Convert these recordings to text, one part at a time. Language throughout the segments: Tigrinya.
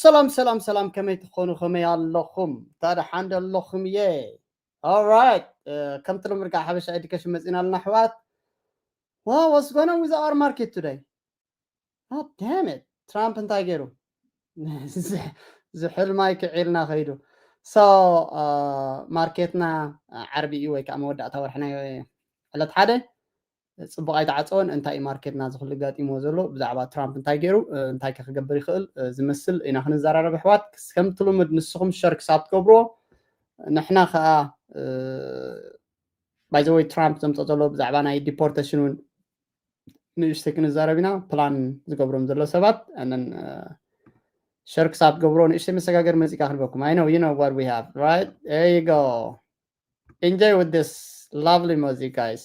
ሰላም ሰላም ሰላም፣ ከመይ ትኾኑ? ከመይ ኣለኹም? ታዲያ ሓንደ ኣለኹም እየ። Alright፣ ከምቲ ልምድ ከዓ ሓበሻ ኤዱኬሽን መፂና ኣለና ኣሕዋት። Wow, what's going on with our market today? God damn it. ትራምፕ እንታይ ገይሩ? ዝሕል ማይ ክዒልና ከይዱ። So ማርኬትና ዓርቢ እዩ ወይ ከዓ መወዳእታ ወርሒ ናይ ዕለት ሓደ። ፅቡቕ ኣይተዓፀወን። እንታይ እዩ ማርኬትና ዝኽሉ ጋጢሞ ዘሎ? ብዛዕባ ትራምፕ እንታይ ገይሩ፣ እንታይ ከ ክገብር ይኽእል ዝመስል ኢና ክንዘራረብ ኣሕዋት። ከምቲ ልሙድ ንስኹም ሸር ክሳብ ትገብርዎ ንሕና ከዓ ባይዘወይ ትራምፕ ዘምፀ ዘሎ ብዛዕባ ናይ ዲፖርቴሽን እውን ንእሽተይ ክንዛረብ ኢና። ፕላን ዝገብሮም ዘሎ ሰባት ኣነን ሸር ክሳብ ትገብሮ ንእሽተይ መሰጋገር መዚቃ ክንበኩም። I know you know what we have, right? There you go. Enjoy with this lovely music, guys.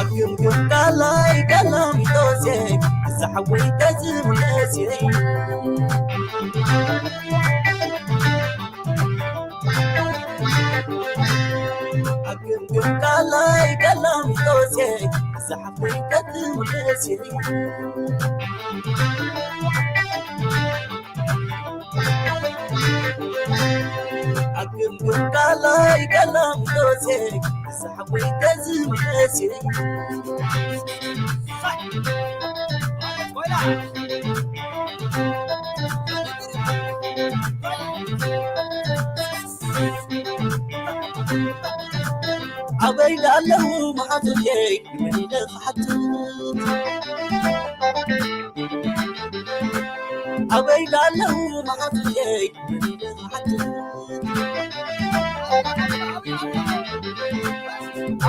ኣግምግም ቃላይ ገላሚጦሴ፣ ዝሓወይ ተዝምለሴ። ኣግምግም ቃላይ ገላሚጦሴ፣ ዝሓወይ ተዝምለሴ። ኣግምግም ቃላይ ገላሚጦሴ፣ ዝሓወይ ተዝምለሴ። ኣበይ ዳለዉ መሓዙየይ? ኣበይ ዳለዉ መሓዙየይ?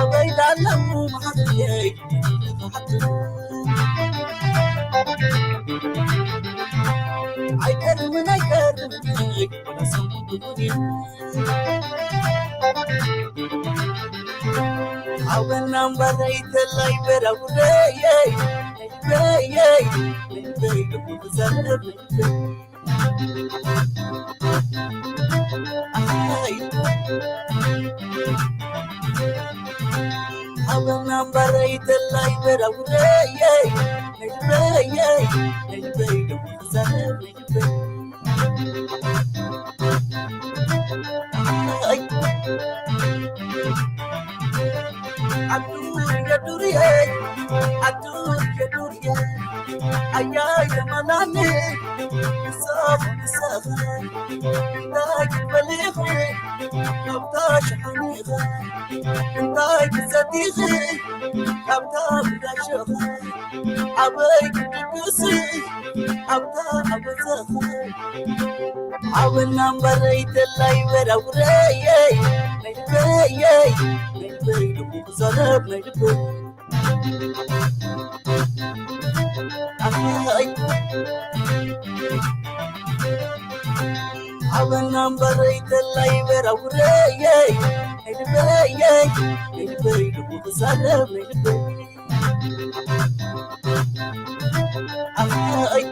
ኣበይ ዳለዉ መሓዙየይ? ኣይቀርምን ኣይቀርምን ሓወና እምበረይ ተላይ በራውረየይ በየይ በይ ልቡ ዘረብ ሓወና እምበረይ ተላይ በራውረየይ በየይ በይ ልቡ ዘረብ ኣያይ ተመናኒ ንሳኽ ንሳኽ እንታይ ክትበሊኺ ካብታ ሸሓኒኺ እንታይ ክትሰቲኺ ካብታ ብዳሸኺ ኣበይ ክትድግሲ ኣብታ ኣበዛኺ ሓወና እምበረይ ተላይ በራውረየይ ናይ ልበየይ ናይ ልበይ ልቡ ክዛረብ ናይ ልበይ ኣይ ሓወና እምበረይ ተላይ በራውረየይ ናይ ልበየይ ናይ ልበይ ልቡ ክዛረብ ናይ ልበይ ኣይ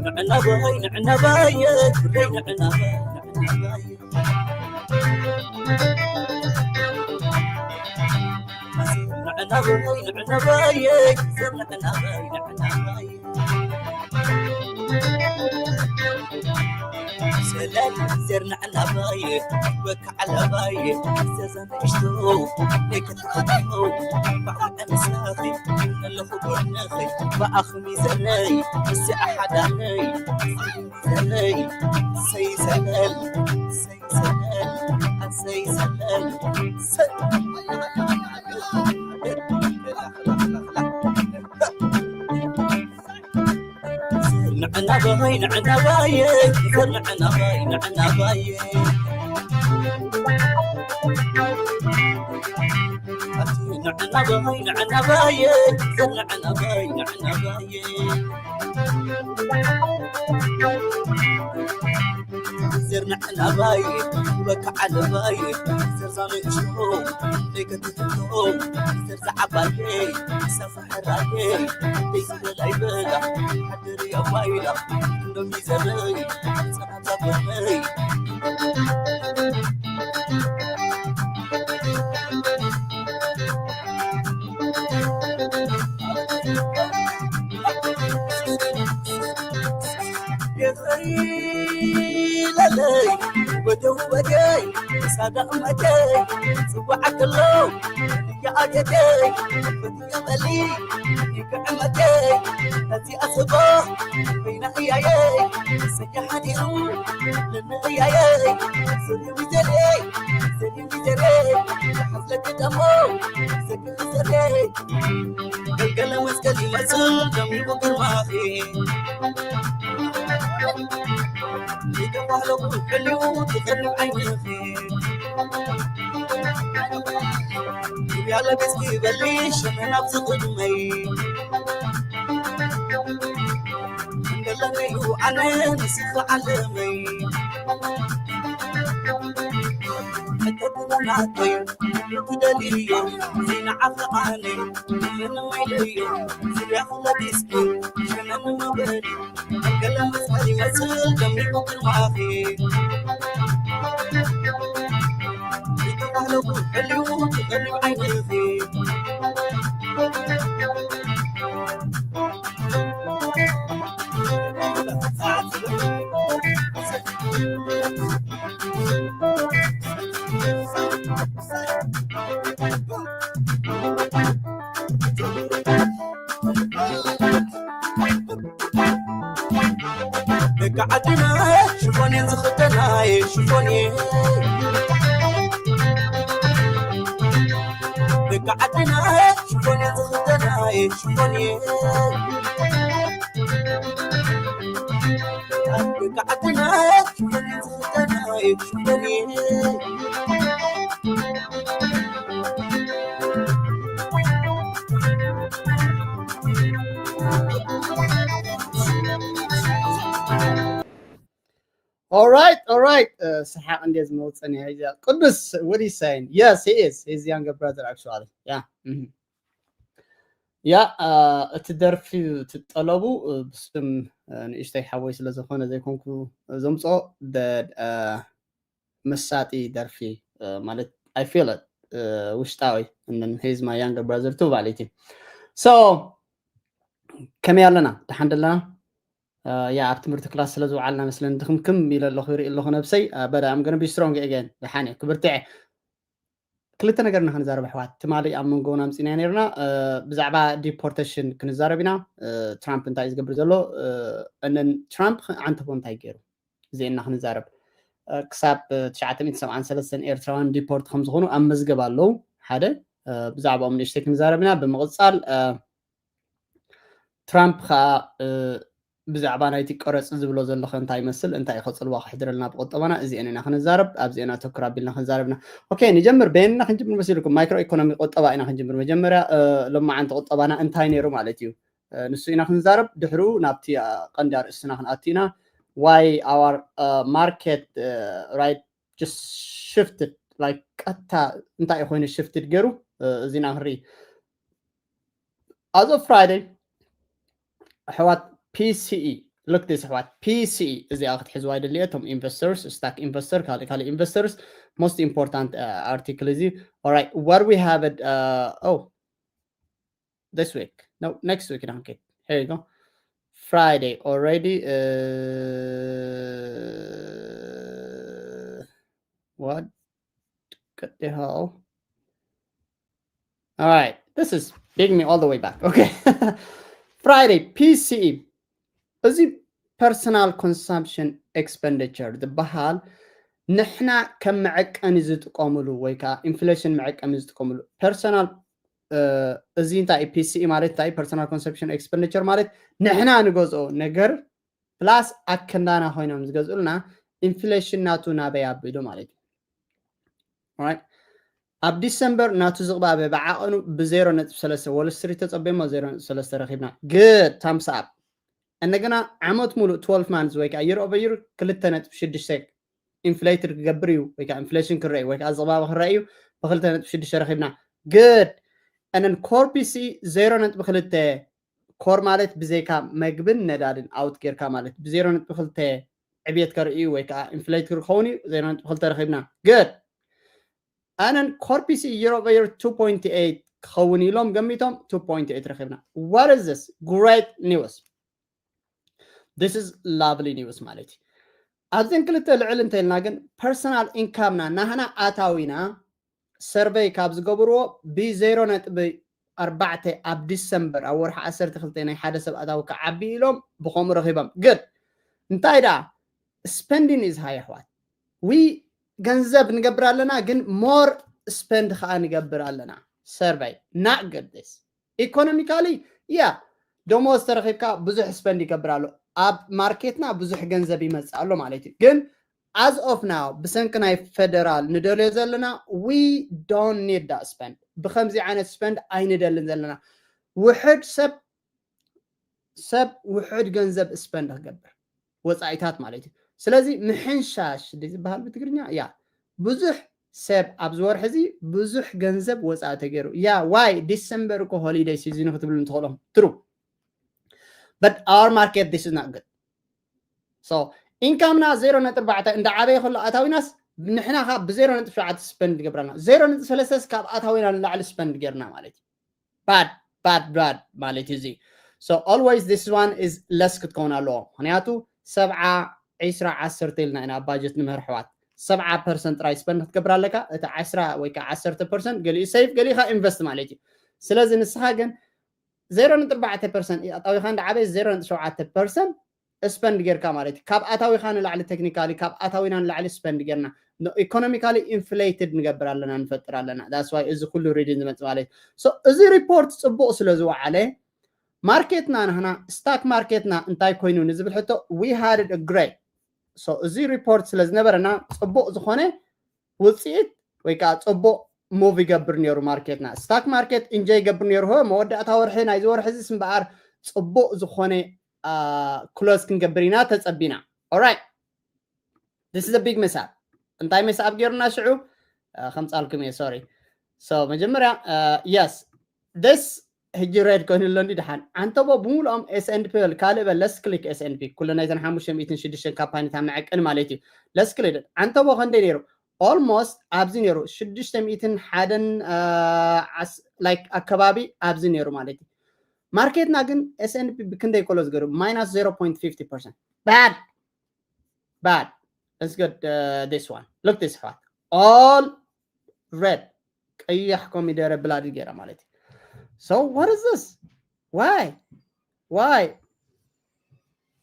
ንዕናባይ ንዕናባይ ንዕናባይ ንዕናባይ ንዕናባይ ንዕናባይ ሰለል ዘር ንዕናባይ ወካ ዓለባይ ዘዘንእሽቶ ለይከተኸተው ባዕንሳኺ ኣለኹ ጎንኺ ብኣኽሚ ዘለይ እዚኣ ሓዳነይ ዘለይ ሰይ ሰለል ሰይ ሰለል ኣሰይ ሰለል ሰይ ንዕናባይ ንዕናባይ ንዕናባይ ንዕናባይ ንዕናባይ ንዕናባይ ዘር ንዕናባይ ንዕናባይ ዘር ንዕናባይ በካ ዓለባይ ዘር ዛመሽቶ ዘይከትትቶ ዘር ዝዓባየ ሰፋ ሕራየ ዘይዝበላ ይበላ ሓደር ያዋይላ እንዶሚ ዘረይ ላለይ ወደ ወደይ ሳዳ እመደይ ጽዋዕ ከሎ ያአገደይ በሊ ይቅዕመደይ እዚኣ ስባ በይና እያየይ ሰያ ሓዲሩ ለንእያየይ ሰሪ ሚዘረይ ሰሪ ሚዘረይ ሓፍለክ ደሞ ሰሪ ሚዘረይ ገልገለ መስቀል ይመስል ደሚቁ ግርማኺ ይተባህለኩ ሕልዩ ትቐርብ ዓይንኺ ያለ ገጽ ይበሊ ሸመን ኣብዚ ቅድመይ እንደለነዩ ኣነ ንስኺ ዓለመይ ሕተትናናተይ ትደልዮ ዘይንዓኺ ኣነ ምንም ኣይለዮ ዙርያ ክለቢስኪ ሸመን መበሊ ገለ መስቀል ይመስል ደሚቁ ግርማኺ ይተባህለኩ ሕልዩ ትቐልዩ ዓይንኺ ደቂ ዓድና ሽፎኔን ዝኽደናየ ሽፎኔ ደቂ ዓድና ሽፎኔን ዝኽደናየ ሽፎኔ ደቂ ዓድና ሽፎኔን ዝኽደናየ ሽፎኔ Alright, alright. ሰሓቕ እንዴ ዝመውፀኒ ያ ቅዱስ what is saying? Yes, he is. He's younger brother actually. Yeah. Yeah, እቲ ደርፊ ትጠለቡ ብስም ንእሽተይ ሓወይ ስለ ዝኾነ ዘይኮንኩ ዘምፅኦ መሳጢ ደርፊ ማለት I feel it ውሽጣዊ and he's my younger brother too ማለት እዩ። So ከመይ ኣለና? ደሓን ደለና? ያ ኣብ ትምህርቲ ክላስ ስለ ዝውዓልና መስለኒ ድኽምክም ኢለ ኣለኹ ይርኢ ኣለኹ ነብሰይ። But I'm gonna be strong again። ደሓን እየ ክብርትዐ። ክልተ ነገር ኢና ክንዛረብ ኣሕዋት። ትማሊ ኣብ መንጎና ኣምፂና ነርና ብዛዕባ deportation ክንዛረብ ኢና። ትራምፕ እንታይ እዩ ዝገብር ዘሎ እንን ትራምፕ ዓንተቦ እንታይ ገይሩ እዚኤና ክንዛረብ። ክሳብ ትሽዓተ ሚእቲ ሰብዓን ሰለስተን ኤርትራውያን ዲፖርት ከም ዝኾኑ ኣብ መዝገብ ኣለዉ። ሓደ ብዛዕባኦም ንእሽተይ ክንዛረብ ኢና። ብምቕፃል ትራምፕ ከዓ ብዛዕባ ናይቲ ቀረፅ ዝብሎ ዘለኸ እንታይ ይመስል እንታይ እዩ ከፅልዋ ክሕድረልና ብቁጠባና እዚአን ኢና ክንዛረብ ኣብዚአን ኣተኩር ኣቢልና ክንዛረብ ኢና። ኦኬ ንጀምር በየንና ክንጅምር መሲልኩም ማይክሮ ኢኮኖሚ ቁጠባ ኢና ክንጅምር መጀመርያ። ሎማዓንቲ ቁጠባና እንታይ ነይሩ ማለት እዩ ንሱ ኢና ክንዛረብ ድሕሩ ናብቲ ቀንዲ ኣርእስትና ክንኣቱ ኢና። Why our market right just shifted like ቀጥታ እንታይ ኮይኑ ሽፍትድ ገይሩ እዚና ክንርኢ as of Friday ኣሕዋት PCE look this ኣሕዋት PCE እዚኣ ክትሕዝዋ ይደሊ እየ እቶም investors stock investor ካልእ ካልእ investors most important article እዚ. Alright, what we have it oh this week no next week ኢና ክንከይድ here you go Friday already uh what the hell? All right, this is taking me all the way back. Okay. Friday, PCE. እዚ personal consumption expenditure ዝበሃል ንሕና ከም መዐቀኒ ዝጥቀምሉ ወይ ከዓ ኢንፍሌሽን መዐቀኒ ዝጥቀምሉ personal እዚ እንታይ PCE ማለት እንታይ personal consumption expenditure ማለት ንሕና ንገዝኦ ነገር plus ኣከንዳና ኮይኖም ዝገዝኡልና ኢንፍሌሽን ናቱ ናበይ ኣቢሉ ማለት እዩ። ኣብ ዲሰምበር ናቱ ዝቕባበ ብዓቐኑ ብ0.3 ወል ስትሪት ተጸበሞ፣ 0.3 ረኺብና። Good, thumbs up። እንደገና ዓመት ሙሉእ፣ twelve months ወይ ከዓ year over year፣ ክልተ ነጥቢ ሽዱሽተ ኢንፍሌትድ ክገብር እዩ ወይ ከዓ ኢንፍሌሽን ክረአ እዩ ወይ ከዓ ዝቕባበ ክረአ እዩ። ብ2.6 ረኺብና። Good። And then core ፒሲ 0.2። ኮር ማለት ብዘይካ መግብን ነዳድን ኣውት ጌርካ ማለት ብ0.2 ዕብየት ከርኢ እዩ ወይ ከዓ ኢንፍሌት ክኸውን እዩ። 0.2 ረኺብና። Good። And then core ፒሲ year over year two point eight ክኸውን ኢሎም ገሚቶም፣ two point eight ረኺብና። What is this? Great news. This is lovely news ማለት እዩ። ኣብዘን ክልተ ልዕል እንተልና ግን ፐርሰናል ኢንካምና፣ ናህና ኣታዊና፣ ሰርቨይ ካብ ዝገብርዎ ብ0.4 ኣብ ዲሰምበር፣ ኣብ ወርሒ ዓሰርተ ክልተ ናይ ሓደ ሰብ ኣታዊ ክዓቢ ኢሎም ብኸምኡ ረኺቦም። Good። እንታይ ደኣ? Spending is high ኣሕዋት። ዊ ገንዘብ ንገብር ኣለና፣ ግን ሞር ስፐንድ ከዓ ንገብር ኣለና። ሰርቨይ፣ not good this። ኢኮኖሚካሊ፣ ያ፣ ደሞዝ ተረኺብካ ብዙሕ ስፐንድ ይገብር ኣሎ። ኣብ ማርኬትና ብዙሕ ገንዘብ ይመጽእ ኣሎ ማለት እዩ። ግን as of now፣ ብሰንኪ ናይ ፌደራል ንደልዮ ዘለና፣ we don't need that spend። ብከምዚ ዓይነት ስፐንድ ኣይንደልን ዘለና። ውሕድ ሰብ፣ ሰብ ውሕድ ገንዘብ ስፐንድ ክገብር፣ ወጻኢታት ማለት እዩ። ስለዚ ምሕንሻሽ ድዩ ዝበሃል ብትግርኛ? ያ፣ ብዙሕ ሰብ ኣብዚ ወርሒ እዚ ብዙሕ ገንዘብ ወጻኢ ተገይሩ። ያ፣ ዋይ፣ ዲሰምበር እኮ ሆሊደይ ሲዝን ክትብሉ እንትኽእሎም። True። But our market, this is not good። So ኢንካምና 0.4 እንዳ ዓበየ ከሎ፣ ኣታዊናስ ንሕና ካብ ብ0.7 ስፐንድ ገብረና፣ 0.3 ካብ ኣታዊና ንላዕሊ ስፐንድ ጌርና ማለት እዩ። Bad, bad, bad ማለት እዩ እዚ። So always this one is less ክትከውን ኣለዎ። ምክንያቱ ሰብዓ፣ ዒስራ፣ ዓሰርተ ኢልና ኢና ኣብ ባጀት ንምህር ኣሕዋት። ሰብዓ ፐርሰንት ጥራይ ስፐንድ ክትገብር ኣለካ፣ እቲ ዓስራ ወይ ከዓ ዓሰርተ ፐርሰንት ገሊኡ ሴቭ፣ ገሊኡ ከዓ ኢንቨስት ማለት እዩ። ስለዚ ንስኻ ግን 0.4% ኣታዊኻ እንዳ ዓበየ፣ 0.7% ስፐንድ ጌርካ ማለት እዩ። ካብ ኣታዊኻ ንላዕሊ፣ ቴክኒካሊ ካብ ኣታዊና ንላዕሊ ስፐንድ ጌርና፣ ኢኮኖሚካሊ ኢንፍሌትድ ንገብር ኣለና፣ ንፈጥር ኣለና። That's why እዚ ኩሉ ሪድን ዝመጽእ ማለት እዩ። So እዚ ሪፖርት ጽቡቕ ስለ ዝወዓለ፣ ማርኬትና ንሕና፣ ስታክ ማርኬትና እንታይ ኮይኑ ንዝብል ሕቶ፣ we had a great። So እዚ ሪፖርት ስለ ዝነበረና፣ ጽቡቕ ዝኾነ ውጽኢት ወይ ከዓ ጽቡቕ ሙቭ ይገብር ነይሩ ማርኬትና። ስታክ ማርኬት ኢንጆይ ይገብር ነይሩ። ሆ፣ መወዳእታ ወርሒ፣ ናይዚ ወርሒ እዚስ እምበኣር ጽቡቕ ዝኾነ ክሎዝ ክንገብር ኢና ተጸቢና። Alright። This is a big mess up። እንታይ mess up ጌሩና ሽዑ? ከምጻልኩም እየ፣ ሶሪ። So መጀመርያ፣ የስ፣ this ሕጂ ሬድ ኮይኑ ኣሎ እንዲ ደሓን። ዓንተቦ ብምሉኦም S and P በል፣ ካልእ በል፣ let's click S and P። ኩሉ ናይተን ሓሙሽተ ሚእትን ሽዱሽተን ካምፓኒታት መዐቀኒ ማለት እዩ። Let's click። ዓንተቦ ክንደይ ነይሩ? Almost ኣብዚ ነይሩ፣ ሽዱሽተ ሚእትን ሓደን፣ ላይክ ኣከባቢ ኣብዚ ነይሩ ማለት እዩ። ማርኬትና ግን S and P ብክንደይ ክሎዝ ገይሩ? Minus zero point fifty percent። Bad። Bad። Let's get this one. Look this one. All red. ቀያሕ ኮሚደረ ብላዲ ገይራ ማለት እዩ። So what is this? Why? Why?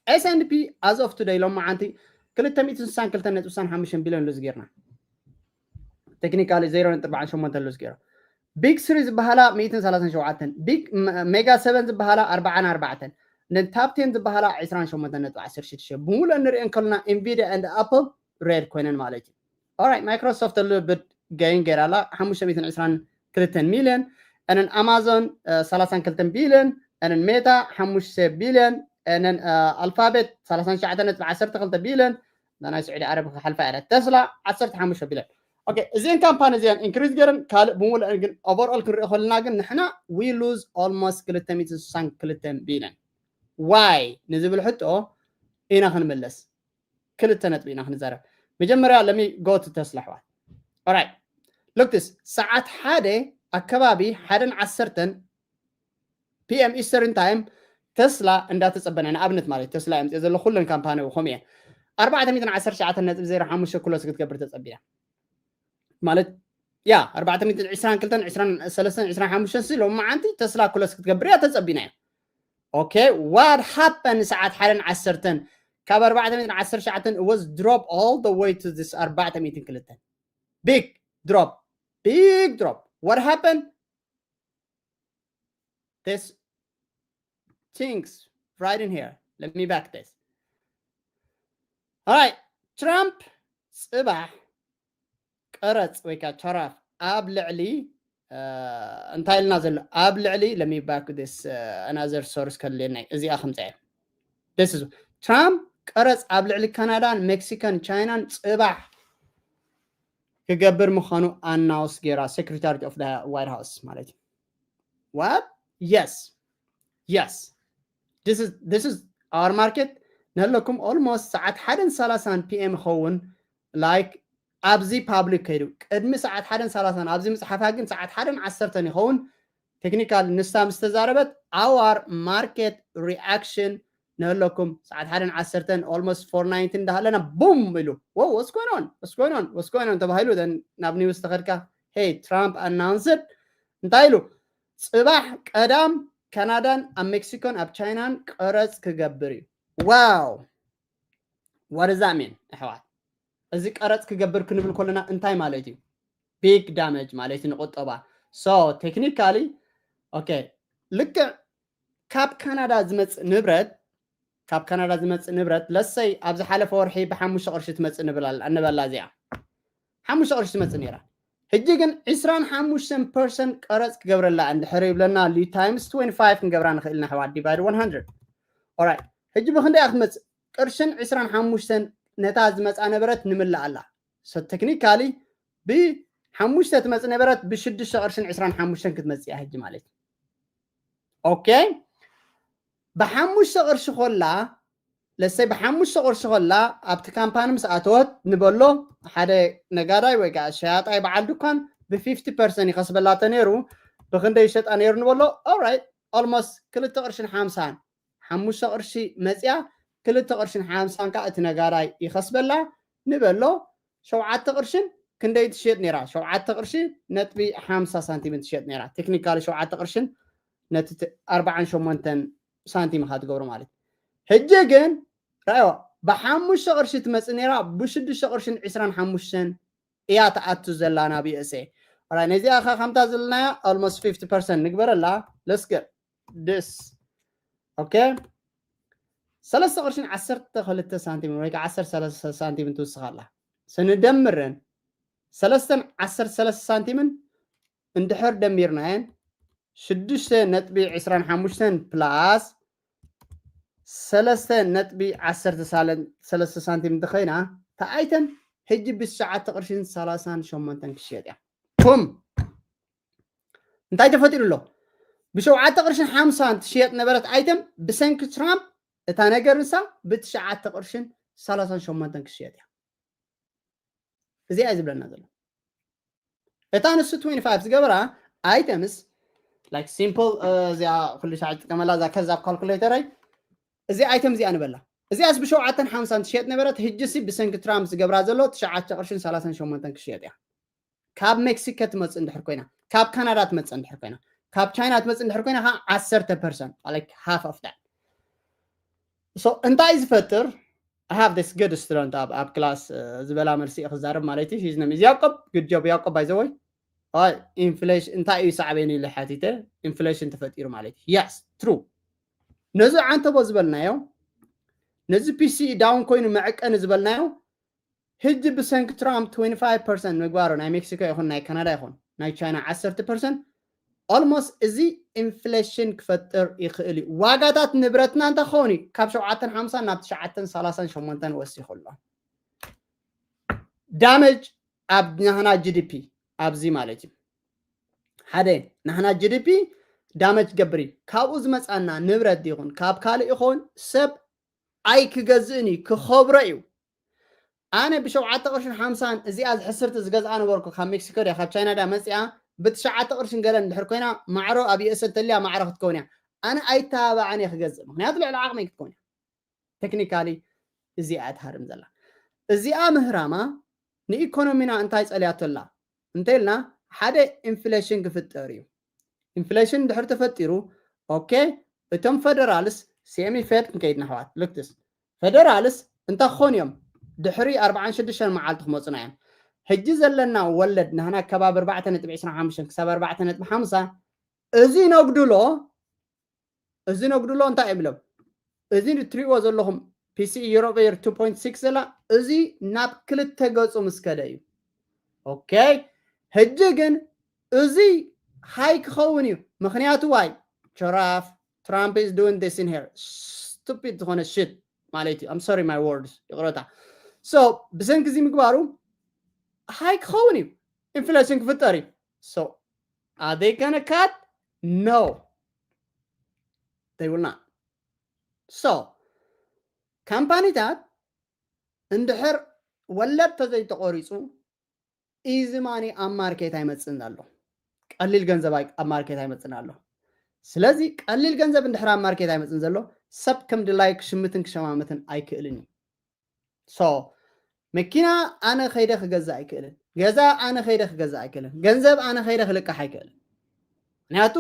S and P as of today፣ ሎም መዓንቲ፣ ክልተ ሚእትን ስሳን ክልተን ነጥቢ ስሳን ሓሙሽተን ቢልዮን ሉዝ ጌርና። ቴክኒካሊ፣ ዜሮ ነጥቢ ኣርባዓን ሸሞንተን ሉዝ ጌራ። ቢግ ስሪ ዝበሃላ ሚእትን ሰላሳን ሸውዓተን፣ ቢግ ሜጋ ሰቨን ዝበሃላ ኣርባዓን ኣርባዕተን፣ ን ታፕ ቴን ዝበሃላ ዕስራን ሸሞንተን ነጥቢ ዓሰርተ ሽዱሽተ። ብምሉእ ንሪኦ እንከለና፣ Nvidia and Apple ሬድ ኮይነን ማለት እዩ። Alright፣ ማይክሮሶፍት ልብድ ገይን ገይራ ኣላ፣ ሓሙሽተ ሚእትን ዕስራን ክልተን ሚልዮን፣ and then ኣማዞን ሰላሳን ክልተን ቢልዮን፣ and then ሜታ ሓሙሽተ ቢልዮን፣ and then ኣልፋቤት ሰላሳን ትሽዓተን ነጥቢ ዓሰርተ ክልተ ቢልዮን፣ ናይ ስዑዲ ዓረብ ክሓልፋ እያ። ተስላ ዓሰርተ ሓሙሽተ ቢልዮን። ኦኬ፣ እዚአን ካምፓኒ እዚአን ኢንክሪዝ ገይረን፣ ካልእ ብምሉአን ግን፣ ኦቨርኦል ክንሪኦ ከለና ግን፣ ንሕና we lose almost ክልተ ሚእትን ስሳን ክልተን ቢልዮን። ዋይ ንዝብል ሕቶ ኢና ክንምለስ። ክልተ ነጥቢ ኢና ክንዛረብ። መጀመርያ let me go to Tesla ኣሕዋት። Alright፣ look this። ሰዓት ሓደ ኣከባቢ፣ ሓደን ዓሰርተን ፒ ኤም ኢስተርን ታይም፣ ተስላ እንዳተጸበና፣ ንኣብነት ማለት ተስላ እየ ኣምጽኦ ዘለኹ፣ ኩለን ካምፓኒ ከምኡ እየን። ኣርባዕተ ሚእትን ዓሰርተ ትሽዓተን ነጥቢ ዜሮ ሓሙሽተ ክሎዝ ክትገብር ተጸቢና። ማለት፣ ያ፣ ኣርባዕተ ሚእትን ዕስራን ክልተን፣ ዕስራን ሰለስተን፣ ዕስራን ሓሙሽተን ሲ ሎም መዓንቲ ተስላ ክሎዝ ክትገብር እያ ተጸቢና እያ። ኦኬ፣ what happened ሰዓት ሓደን ዓሰርተን? ካብ ኣርባዕተ ሚእትን ዓሰርተ ትሽዓተን፣ it was drop all the way to this ኣርባዕተ ሚእትን ክልተን። Big drop, big drop. What happened? This things right in here. Let me back this. Alright, ትራምፕ ጽባሕ ቀረጽ ወይ ከዓ ታራፍ ኣብ ልዕሊ እንታይ ኢልና ዘሎ ኣብ ልዕሊ let me back this another source ከልየናይ እዚኣ ከምፀ እየ ደስ ትራምፕ ቀረፅ ኣብ ልዕሊ ካናዳን ሜክሲኮን ቻይናን ፅባሕ ክገብር ምዃኑ ኣናውስ ገይራ secretary of the white house ማለት እዩ what yes yes this is this is our market ነለኩም almost ሰዓት ሓደን ሰላሳን ፒኤም ይኸውን like ኣብዚ ፓብሊክ ከይዱ ቅድሚ ሰዓት ሓደን ሰላሳን ኣብዚ ምፅሓፋ ግን ሰዓት ሓደን ዓሰርተን ይኸውን technical ንሳ ምስ ተዛረበት our market reaction ነለኩም ሰዓት ሓደን ዓሰርተን almost four ninety እንዳሃለና ቡም ኢሉ wow what's going on what's going on what's going on ተባሂሉ ናብ ኒውስ ተኸድካ hey Trump announced እንታይ ኢሉ ፅባሕ ቀዳም ካናዳን ኣብ ሜክሲኮን ኣብ ቻይናን ቀረፅ ክገብር እዩ wow what does that mean ኣሕዋት እዚ ቀረፅ ክገብር ክንብል ከለና እንታይ ማለት እዩ big damage ማለት እዩ ንቁጠባ so technically okay ልክዕ ካብ ካናዳ ዝመፅእ ንብረት ካብ ካናዳ ዝመፅእ ንብረት let's say ኣብ ዝሓለፈ ወርሒ ብሓሙሽተ ቅርሺ ትመፅእ ንበላ እዚኣ ሓሙሽተ ቅርሺ ትመፅእ ነይራ ሕጂ ግን ዕስራን ሓሙሽተን ፐርሰንት ቀረፅ ክገብረላ እንድሕር ይብለና ሊ times twenty five ክንገብራ ንኽእል ኢና ኣሕዋት divide one hundred ሕጂ ብክንደይ ክትመፅእ ቅርሽን ዕስራን ሓሙሽተን ነታ ዝመፃ ነበረት ንምልኣላ so technically ብሓሙሽተ ትመፅእ ነበረት ብሽዱሽተ ቅርሽን ዕስራን ሓሙሽተን ክትመፅእ እያ ሕጂ ማለት እዩ okay ብሓሙሽተ ቅርሺ ኮላ let's say ብሓሙሽተ ቅርሺ ኮላ ኣብቲ ካምፓኒ ምስ ኣተወት ንበሎ ሓደ ነጋዳይ ወይ ከዓ ሸያጣይ በዓል ድኳን ብ fifty percent ይኸስበላ ተነይሩ ብክንደይ ይሸጣ ነይሩ ንበሎ alright almost ክልተ ቅርሽን ሓምሳን ሓሙሽተ ቅርሺ መፅያ ክልተ ቅርሽን ሓምሳን ከዓ እቲ ነጋዳይ ይኸስበላ ንበሎ ሸውዓተ ቅርሽን ክንደይ ትሽየጥ ነይራ ሸውዓተ ቅርሺ ነጥቢ ሓምሳ ሳንቲምን ትሽየጥ ነይራ technically ሸውዓተ ቅርሽን ነቲ ኣርባዓን ሸሞንተን ሳንቲም ኢኻ ትገብሮ ማለት ሕጂ ግን ራዮ ብሓሙሽተ ቅርሺ ትመፅእ ነይራ ብሽዱሽተ ቅርሽን ዕስራን ሓሙሽተን እያ ትኣቱ ዘላ ናብ USA ነዚኣ ኸ ከምታ ዘለናያ almost fifty percent ንግበረላ let's get this okay ሰለስተ ቅርሽን ዓሰርተ ክልተ ሳንቲም ወይ ከዓ ዓሰርተ ሰለስተ ሳንቲም እንትውስኻላ ስንደምረን ሰለስተን ዓሰርተ ሰለስተ ሳንቲምን እንድሕር ደሚርናየን ሽዱሽተ ነጥቢ ዕስራን ሓሙሽተን ፕላስ ሰለስተ ነጥቢ ዓሰርተ ሰለስተ ሳንቲም እንተኸይና እታ ኣይተም ሕጂ ብትሽዓተ ቅርሽን ሰላሳን ሸሞንተን ክሽየጥ እያ ኩም እንታይ ተፈጢሩ ኣሎ ብሸውዓተ ቅርሽን ሓምሳን ትሽየጥ ነበረት ኣይተም ብሰንኪ ትራምፕ እታ ነገር ንሳ ብትሽዓተ ቅርሽን ሰላሳን ሸሞንተን ክሽየጥ እያ እዚኣ ዝብለና ዘሎ እታ ንሱ twenty five ዝገበራ items like simple እዚኣ ኩሉ ሻዕ ዝጥቀመላ እዛ ከዛ calculator ይ እዚ item እዚኣ ንበላ እዚኣስ ብሸውዓተን ሓምሳን ትሸጥ ነበረት ሕጂ ሲ ብሰንኪ ትራምፕ ዝገብራ ዘሎ ትሽዓተ ቅርሽን ሰላሳን ሸሞንተን ክሽየጥ እያ ካብ ሜክሲኮ ትመፅእ እንድሕር ኮይና ካብ ካናዳ ትመፅእ እንድሕር ኮይና ካብ ቻይና ትመፅእ እንድሕር ኮይና ከዓ ዓሰርተ percent like half of that so እንታይ ዝፈጥር I have this good student ኣብ ኣብ class ዝበላ መልሲ ክዛረብ ማለት እዩ his name is ያቆብ good job ያቆብ by the way inflation እንታይ እዩ ሳዕቤን ኢለ ሓቲተ inflation ተፈጢሩ ማለት እዩ yes true ነዚ ዓንተቦ ዝበልናዮ ነዚ ፒሲ down ኮይኑ መዕቀኒ ዝበልናዮ ሕጂ ብሰንኪ ትራምፕ twenty five percent ምግባሩ ናይ ሜክሲኮ ይኹን ናይ ካናዳ ይኹን ናይ ቻይና ዓሰርተ percent almost እዚ inflation ክፈጥር ይኽእል እዩ ዋጋታት ንብረትና እንታይ ክኸውን እዩ ካብ ሸውዓተን ሓምሳን ናብ ትሽዓተን ሰላሳን ሸሞንተን ወሲኹ ኣሎ damage ኣብ ናህና GDP ኣብዚ ማለት እዩ ሓደ ናህና GDP damage ገብር እዩ ካብኡ ዝመፃና ንብረት ይኹን ካብ ካልእ ይኸውን ሰብ ኣይክገዝእን እዩ ክኸብሮ እዩ ኣነ ብሸውዓተ ቅርሽን ሓምሳን እዚኣ ዝሕስርቲ ዝገዝኣ ነበርኩ ካብ ሜክሲኮ ድያ ካብ ቻይና ድያ መፅኣ ብትሽዓተ ቅርሽን ገለን ድሕር ኮይና ማዕሮ ኣብ ዩኤስ እንተልያ ማዕሮ ክትከውን እያ ኣነ ኣይተባባዕን እየ ክገዝእ ምክንያቱ ልዕሊ ዓቕመይ ክትከውን እያ technically እዚኣ እያ ትሃርም ዘላ እዚኣ ምህራማ ንኢኮኖሚና እንታይ ፀልያቶ ኣላ እንተልና ሓደ inflation ክፍጠር እዩ inflation ድሕር ተፈጢሩ okay እቶም federals semi fed ክንከይድና ኣሕዋት look this federals እንታይ ክኾኑ እዮም ድሕሪ ኣርባዓን ሽዱሽተን መዓልቲ ክመፁና እዮም ሕጂ ዘለና ወለድ ናህና ከባቢ ኣርባዕተ ነጥቢ ዕስራን ሓሙሽተን ክሳብ ኣርባዕተ ነጥቢ ሓምሳ እዚ ነጉድሎ እዚ ነጉድሎ እንታይ እዮም ኢሎም እዚ እትሪእዎ ዘለኹም ፒሲ ዩሮቨር two point six ዘላ እዚ ናብ ክልተ ገፁ ምስ ከደ እዩ okay ሕጂ ግን እዚ ሃይ ክኸውን እዩ። ምክንያቱ ዋይ ቸራፍ Trump is doing this in here stupid ዝኾነ ሽት ማለት እዩ። I'm sorry my words ይቕረታ። So ብሰንኪ እዚ ምግባሩ ሃይ ክኸውን እዩ፣ ኢንፍሌሽን ክፍጠር እዩ። So are they gonna cut? No, they will not. So ካምፓኒታት እንድሕር ወለድ ተዘይተቆሪፁ ኢዚ ማኒ ኣብ ማርኬት ኣይመፅን ኣሎ። ቀሊል ገንዘብ ኣብ ማርኬት ኣይመፅን ኣሎ። ስለዚ ቀሊል ገንዘብ እንድሕር ኣብ ማርኬት ኣይመፅን ዘሎ ሰብ ከም ድላይ ክሽምትን ክሸማምትን ኣይክእልን እዩ። So መኪና ኣነ ከይደ ክገዛ ኣይክእልን፣ ገዛ ኣነ ከይደ ክገዛ ኣይክእልን፣ ገንዘብ ኣነ ከይደ ክልቃሕ ኣይክእልን። ምክንያቱ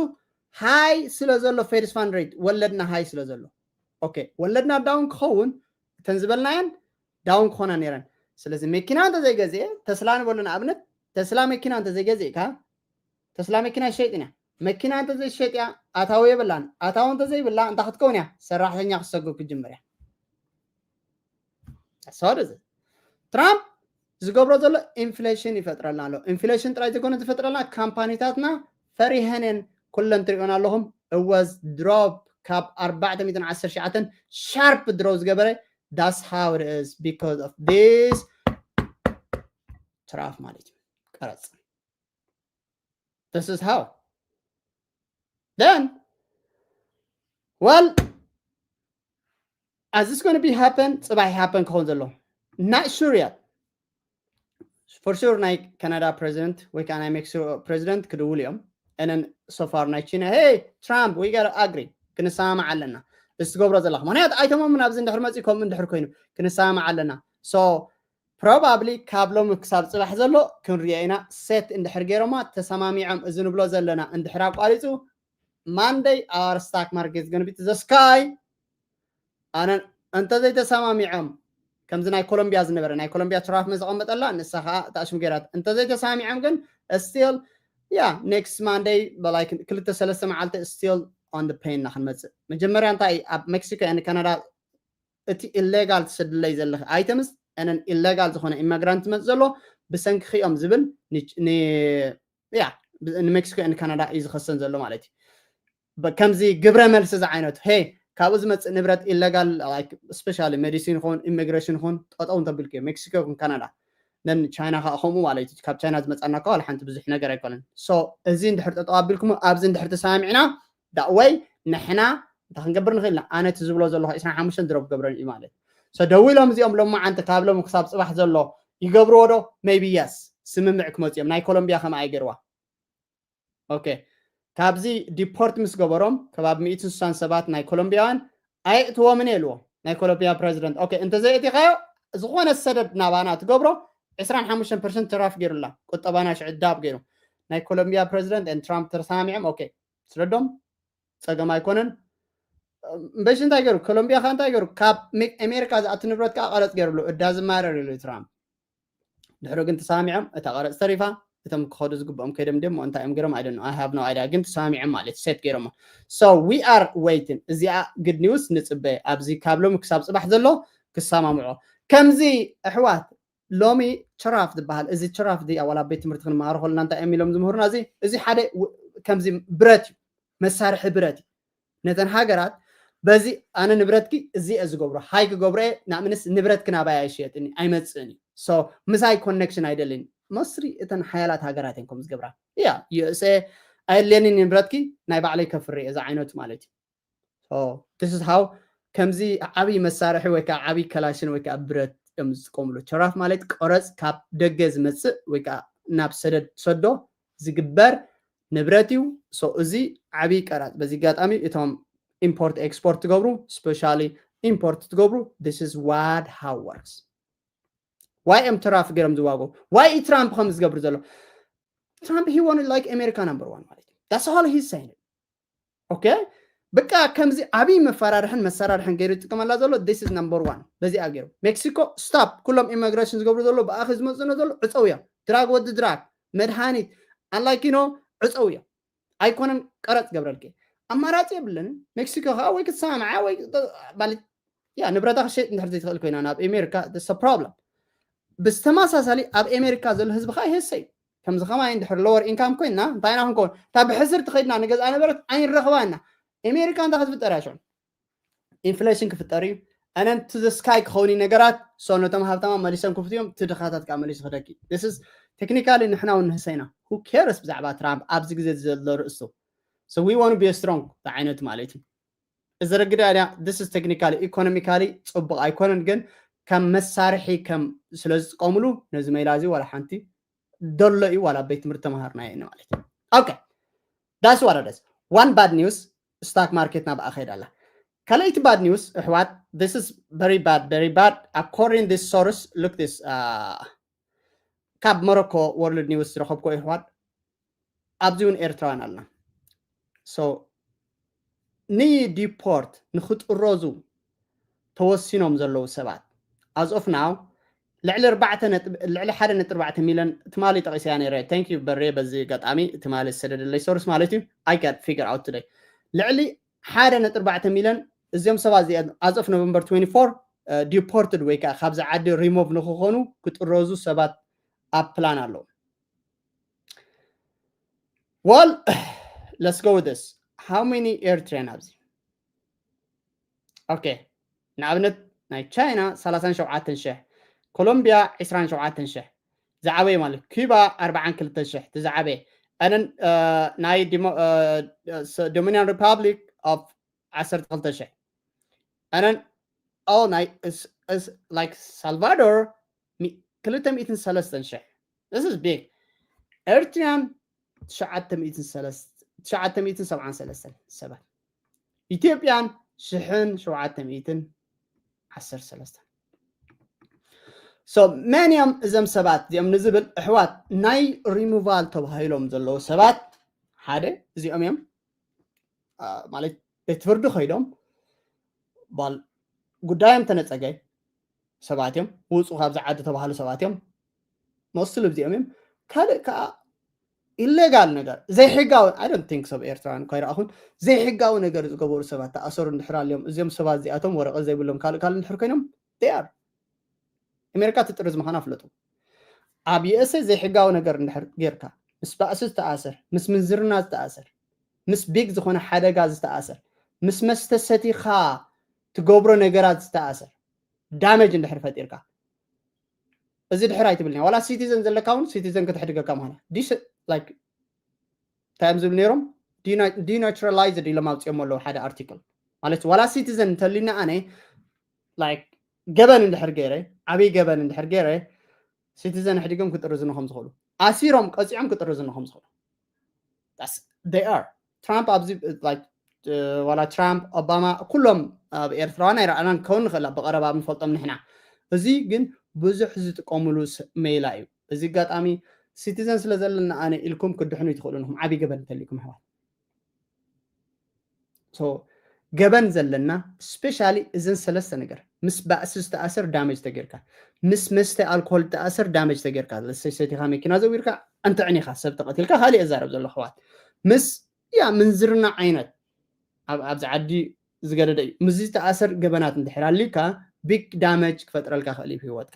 ሃይ ስለ ዘሎ ፌድስ ፋንድ ሬት ወለድና ሃይ ስለ ዘሎ okay ወለድና ዳውን ክኸውን እተን ዝበልናየን ዳውን ክኾና ነይረን። ስለዚ መኪና እንተዘይገዝኤ ተስላ ንበሉ ንኣብነት ተስላ መኪና እንተዘይገዚእካ ተስላ መኪና ይሸጥ ኢና። መኪና እንተዘይሸጥያ ኣታዊ የብላን። ኣታዊ እንተዘይብላ እንታይ ክትከውን እያ? ሰራሕተኛ ክትሰጉር ክትጅምር እያ። ሰዋደዚ ትራምፕ ዝገብሮ ዘሎ ኢንፍሌሽን ይፈጥረልና ኣሎ። ኢንፍሌሽን ጥራይ ዘይኮነ ዝፈጥረልና ካምፓኒታትና ፈሪሀንን ኩለን ትሪኦን ኣለኹም እወዝ ድሮፕ ካብ ኣርባዕተ ሚእትን ዓሰርተ ትሽዓተን ሻርፕ ድሮፕ ዝገበረ that's how it is because of this ትራፍ ማለት እዩ ቀረፅ this is how then well as this going to be happen ፅባሕ ይሃፐን ክኸውን ዘሎ not sure yet for sure ናይ ካናዳ ፕሬዚደንት ወይ ከዓ ናይ ሜክሲኮ ፕሬዚደንት ክድውሉ እዮም and then so far ናይ ቺና hey Trump we gotta agree ክንሰማማዕ ኣለና እስ ትገብሮ ዘለካ ምክንያቱ ኣይተሞምን ኣብዚ እንድሕር መፂ ከምኡ እንድሕር ኮይኑ ክንሰማማዕ ኣለና so probably ካብ ሎሚ ክሳብ ፅባሕ ዘሎ ክንሪኦ ኢና ሴት እንድሕር ገይሮማ ተሰማሚዖም እዚ ንብሎ ዘለና እንድሕር ኣቋሪፁ Monday our stock market is going to be to the sky ኣነ እንተዘይተሰማሚዖም ከምዚ ናይ ኮሎምቢያ ዝነበረ ናይ ኮሎምቢያ ትራፍ መዘቐመጠላ ንሳ ከዓ እታ ሽም ገይራት እንተዘይተሰማሚዖም ግን still yeah next Monday like ክልተ ሰለስተ መዓልቲ still on the plane ና ክንመፅእ መጀመርያ እንታይ ኣብ ሜክሲኮ and ካናዳ እቲ ኢሌጋል ትሰድለይ ዘለኺ items and ኢሌጋል ዝኾነ ኢሚግራንት ትመፅእ ዘሎ ብሰንኪ እዮም ዝብል ያ ንሜክሲኮ and ካናዳ እዩ ዝኸሰን ዘሎ ማለት እዩ ከምዚ ግብረ መልሲ ዝዓይነቱ ሄ ካብኡ ዝመፅእ ንብረት ኢሌጋል specially ሜዲሲን ይኹን ኢሚግሬሽን ይኹን ጠጠው እንተቢልክዮ ሜክሲኮ ይኹን ካናዳ ነን ቻይና ከዓ ከምኡ ማለት እዩ ካብ ቻይና ዝመፃና ከ ዋላ ሓንቲ ብዙሕ ነገር ኣይኮነን so እዚ እንድሕር ጠጠው ኣቢልኩም ኣብዚ እንድሕር ተሰማሚዕና that way ንሕና እንታይ ክንገብር ንኽእል ኢና ኣነ እቲ ዝብሎ ዘለኹ ዕስራን ሓሙሽተን ድሮፕ ገብረን እዩ ማለት so ደዊሎም እዚኦም ሎማዓንቲ ካብ ሎም ክሳብ ፅባሕ ዘሎ ይገብርዎ ዶ maybe yes ስምምዕ ክመፁ እዮም ናይ ኮሎምቢያ ከምኣ ይገርዋ okay ካብዚ ዲፖርት ምስ ገበሮም ከባቢ ሚእትን ስሳን ሰባት ናይ ኮሎምቢያውያን ኣየእትዎምን የልዎ ናይ ኮሎምቢያ ፕሬዚደንት okay እንተዘየእቲኻዮ ዝኾነ ሰደድ ናባና ትገብሮ ዕስራን ሓሙሽተን ፐርሰንት ተራፍ ገይሩላ ቁጠባና ሽዕዳብ ገይሩ ናይ ኮሎምቢያ ፕሬዚደንት ትራምፕ ተሰማሚዖም okay ስለዶም ፀገም ኣይኮነን እምበሽ እንታይ ገይሩ ኮሎምቢያ ከ እንታይ ገይሩ ካብ ኣሜሪካ ዝኣቱ ንብረት ከዓ ቀረፅ ገይሩሉ እዳ ዝማረር ኢሉ ትራምፕ ድሕሪ ግን ተሰማሚዖም እታ ቀረፅ ተሪፋ እቶም ክኸዱ ዝግብኦም ከይዶም ደሞ እንታይ እዮም ገይሮም ኣይደኑ I have no idea ግን ተሰማሚዖም ማለት ሴት ገይሮሞ so we are waiting እዚኣ good news ንፅበ ኣብዚ ካብ ሎሚ ክሳብ ፅባሕ ዘሎ ክሰማምዖ ከምዚ ኣሕዋት ሎሚ ችራፍ ዝበሃል እዚ ችራፍ ድያ ዋላ ቤት ትምህርቲ ክንመሃሮ ከለና እንታይ እዮም ኢሎም ዝምህሩና እዚ እዚ ሓደ ከምዚ ብረት እዩ መሳርሒ ብረት እዩ ነተን ሃገራት በዚ ኣነ ንብረትኪ እዚ እየ ዝገብሮ ሃይ ክገብሮ እየ ንኣምንስ ንብረትኪ ናባይ ኣይሽየጥኒ ኣይመፅእን እዩ ምሳይ ኮኔክሽን ኣይደልን መስሪ እተን ሓያላት ሃገራት እዮም ከም ዝገብራ እያ USA ኣየድልየኒ ንብረትኪ ናይ ባዕለይ ከፍሪ እየ እዚ ዓይነቱ ማለት እዩ this is how ከምዚ ዓብይ መሳርሒ ወይ ከዓ ዓብይ ከላሽን ወይ ከዓ ብረት እዮም ዝጥቀምሉ ቸራፍ ማለት ቀረፅ ካብ ደገ ዝመፅእ ወይ ከዓ ናብ ሰደድ ሰዶ ዝግበር ንብረት እዩ so እዚ ዓብይ ቀራፅ በዚ ኣጋጣሚ እቶም ኢምፖርት ኤክስፖርት ትገብሩ specially ኢምፖርት ትገብሩ this is what how works why እዮም ተራፍ ገይሮም ዝዋገው why እዩ ትራምፕ ከም ዝገብር ዘሎ ትራምፕ he wanted like America number one ማለት እዩ that's all he's saying okay በቃ ከምዚ ዓብይ መፈራርሕን መሰራርሕን ገይሩ ይጥቀመላ ዘሎ this is number one በዚኣ ገይሩ ሜክሲኮ stop ኩሎም ኢሚግሬሽን ዝገብሩ ዘሎ ብኣኺ ዝመፅነ ዘሎ ዕፀው እዮም ድራግ ወዲ ድራግ መድሃኒት ኣላኪኖ ዕፀው እዮም ኣይኮነን ቀረፅ ገብረልኪ ኣማራፂ የብልን ሜክሲኮ ከዓ ወይ ክትሰማምዓ ወይ ማለት ያ ንብረታ ክሸጥ እንድሕር ዘይትኽእል ኮይና ናብ ኣሜሪካ problem ብዝተመሳሳሊ ኣብ ኣሜሪካ ዘሎ ህዝቢ ከዓ ይህሰ እዩ ከምዚ ከማይ እንድሕር lower income ኮይንና እንታይ ኢና ክንከውን? እታ ብሕስርቲ ከይድና ንገዝኣ ነበረት ኣይንረኽባና። ኣሜሪካ እንታይ ክትፍጠር እያ ሽዑ? ኢንፍሌሽን ክፍጠር እዩ። And then to the sky ክኸውን እዩ ነገራት። So ነቶም ሃብታማ መሊሶም ክፍትዮም፣ እቲ ድኻታት ከዓ መሊሱ ክደኪ። This is technically ንሕና እውን ንህሰይና who cares ብዛዕባ ትራምፕ ኣብዚ ግዜ ዘሎ ርእሱ። So we want to be strong ዓይነት ማለት እዩ። እዚ ረግዳ ድያ? This is technically economically ጽቡቕ ኣይኮነን፣ ግን ከም መሳርሒ ከም ስለ ዝጥቀምሉ ነዚ ሜላ እዚ ዋላ ሓንቲ ደሎ እዩ ዋላ ቤት ትምህርቲ ተምሃርና የኒ ማለት እዩ። Okay, that's what it is. One bad news, stock market ናብ ኣኸይድ ኣላ። ካልኣይቲ bad news ኣሕዋት፣ this is very bad, very bad. According this source, look this, uh, ካብ ሞሮኮ ወርልድ ኒውስ ዝረኸብኮ ኣሕዋት፣ ኣብዚ እውን ኤርትራውያን ኣለና። So ንዲፖርት ንክጥረዙ ተወሲኖም ዘለዉ ሰባት as of now ልዕሊ ኣርባዕተ ነጥብ ልዕሊ ሓደ ነጥቢ ኣርባዕተ ሚልዮን ትማሊ ጠቒሰያ ነይረ። Thank you በሬ፣ በዚ ኣጋጣሚ ትማሊ ዝሰደደለይ ሶርስ ማለት እዩ። I can figure out today ልዕሊ ሓደ ነጥቢ ኣርባዕተ ሚልዮን እዚኦም ሰባት እዚኦም as of November twenty-four ዲፖርትድ ወይ ከዓ ካብዚ ዓዲ ሪሞቭ ንክኾኑ ክጥረዙ ሰባት ኣብ ፕላን ኣለዉ። Well, let's go with this. How many Eritrean ኣብዚ? Okay, ንኣብነት ናይ ቻይና ሰላሳን ሸውዓተን ሽሕ፣ ኮሎምቢያ ዕስራን ሸውዓተን ሽሕ ዝዓበየ ማለት፣ ኩባ ኣርባዓን ክልተን ሽሕ እቲ ዝዓበየ። And then uh, ናይ ዲሞ- uh, ስ- Dominican Republic of ዓሰርተ ክልተ ሽሕ። And then all ናይ እስ- እስ- like Salvador ሚ- ክልተ ሚእትን ሰለስተን ሽሕ። This is big. ኤርትራን ትሽዓተ ሚእትን ሰለስተ ትሽዓተ ሚእትን ሰብዓን ሰለስተን ሰባት። ኢትዮጵያን ሽሕን ሸውዓተ ሚእትን ዓሰርተ ሰለስተን። So መን እዮም እዞም ሰባት እዚኦም ንዝብል ኣሕዋት፣ ናይ ሪሙቫል ተባሂሎም ዘለዉ ሰባት ሓደ እዚኦም እዮም። አ፣ ማለት ቤት ፍርዲ ከይዶም ባል ጉዳዮም ተነጸገ ሰባት እዮም፣ ውጹ ካብዚ ዓዲ ተባሃሉ ሰባት እዮም። መስትሉ እዚኦም እዮም። ካልእ ከዓ ኢሌጋል ነገር ዘይሕጋዊ፣ I don't think so ኤርትራውያን ኮይረኣኹን ዘይሕጋዊ ነገር ዝገበሩ ሰባት ተኣሰሩ እንድሕር ኣልዮም፣ እዚኦም ሰባት እዚኣቶም ወረቐት ዘይብሎም ካልእ ካልእ እንድሕር ኮይኖም they are ኣሜሪካ ትጥርዝ ምዃና ፍለጡ። ኣብ ዩ ኤስ ኤ ዘይሕጋዊ ነገር እንድሕር ጌርካ፣ ምስ ባእሲ ዝተኣሰር፣ ምስ ምንዝርና ዝተኣሰር፣ ምስ ቢግ ዝኾነ ሓደጋ ዝተኣሰር፣ ምስ መስተ ሰቲኻ ትገብሮ ነገራት ዝተኣሰር፣ ዳሜጅ እንድሕር ፈጢርካ፣ እዚ ድሕር ኣይትብልኒ። ዋላ ሲቲዘን ዘለካ እውን ሲቲዘን ከተሕድገካ ምዃና ዲስ ላይክ እንታይ እዮም ዝብሉ ነይሮም? ዲናቹራላይዝድ ኢሎም ኣውፅኦም ኣለዉ ሓደ ኣርቲክል ማለት ዋላ ሲቲዘን እንተሊና ኣነ ላይክ ገበን እንድሕር ገይረ ዓብይ ገበን እንድሕር ገይረ ሲቲዘን ኣሕዲጎም ክጥርዙ ንኸም ዝኽእሉ ኣሲሮም ቀፂዖም ክጥርዙ ንኸም ዝኽእሉ they are ትራምፕ ኣብዚ like ዋላ ትራምፕ ኦባማ ኩሎም ኣብ ኤርትራውያን ኣይረኣናን ክኸውን ንኽእል ብቀረባ ንፈልጦም ንሕና እዚ ግን ብዙሕ ዝጥቀምሉ ሜላ እዩ እዚ ኣጋጣሚ ሲቲዘን ስለ ዘለና ኣነ ኢልኩም ክድሕኑ ይትኽእሉ ንኹም ዓብይ ገበን እንተሊኩም ኣሕዋት ገበን ዘለና ስፔሻሊ እዘን ሰለስተ ነገር ምስ ባእሲ ዝተኣሰር ዳሜጅ ተጌርካ ምስ መስተ ኣልኮል ዝተኣሰር ዳሜጅ ተጌርካ ለሰይ ሰቲኻ መኪና ዘዊርካ ኣንተ ዕኒኻ ሰብ ተቐቲልካ ካልእ እዛረብ ዘሎ ኣሕዋት ምስ ያ ምንዝርና ዓይነት ኣብዚ ዓዲ ዝገደደ እዩ ምስ ዝተኣሰር ገበናት እንድሕር ኣሊካ ቢግ ዳሜጅ ክፈጥረልካ ክእል እዩ ህይወትካ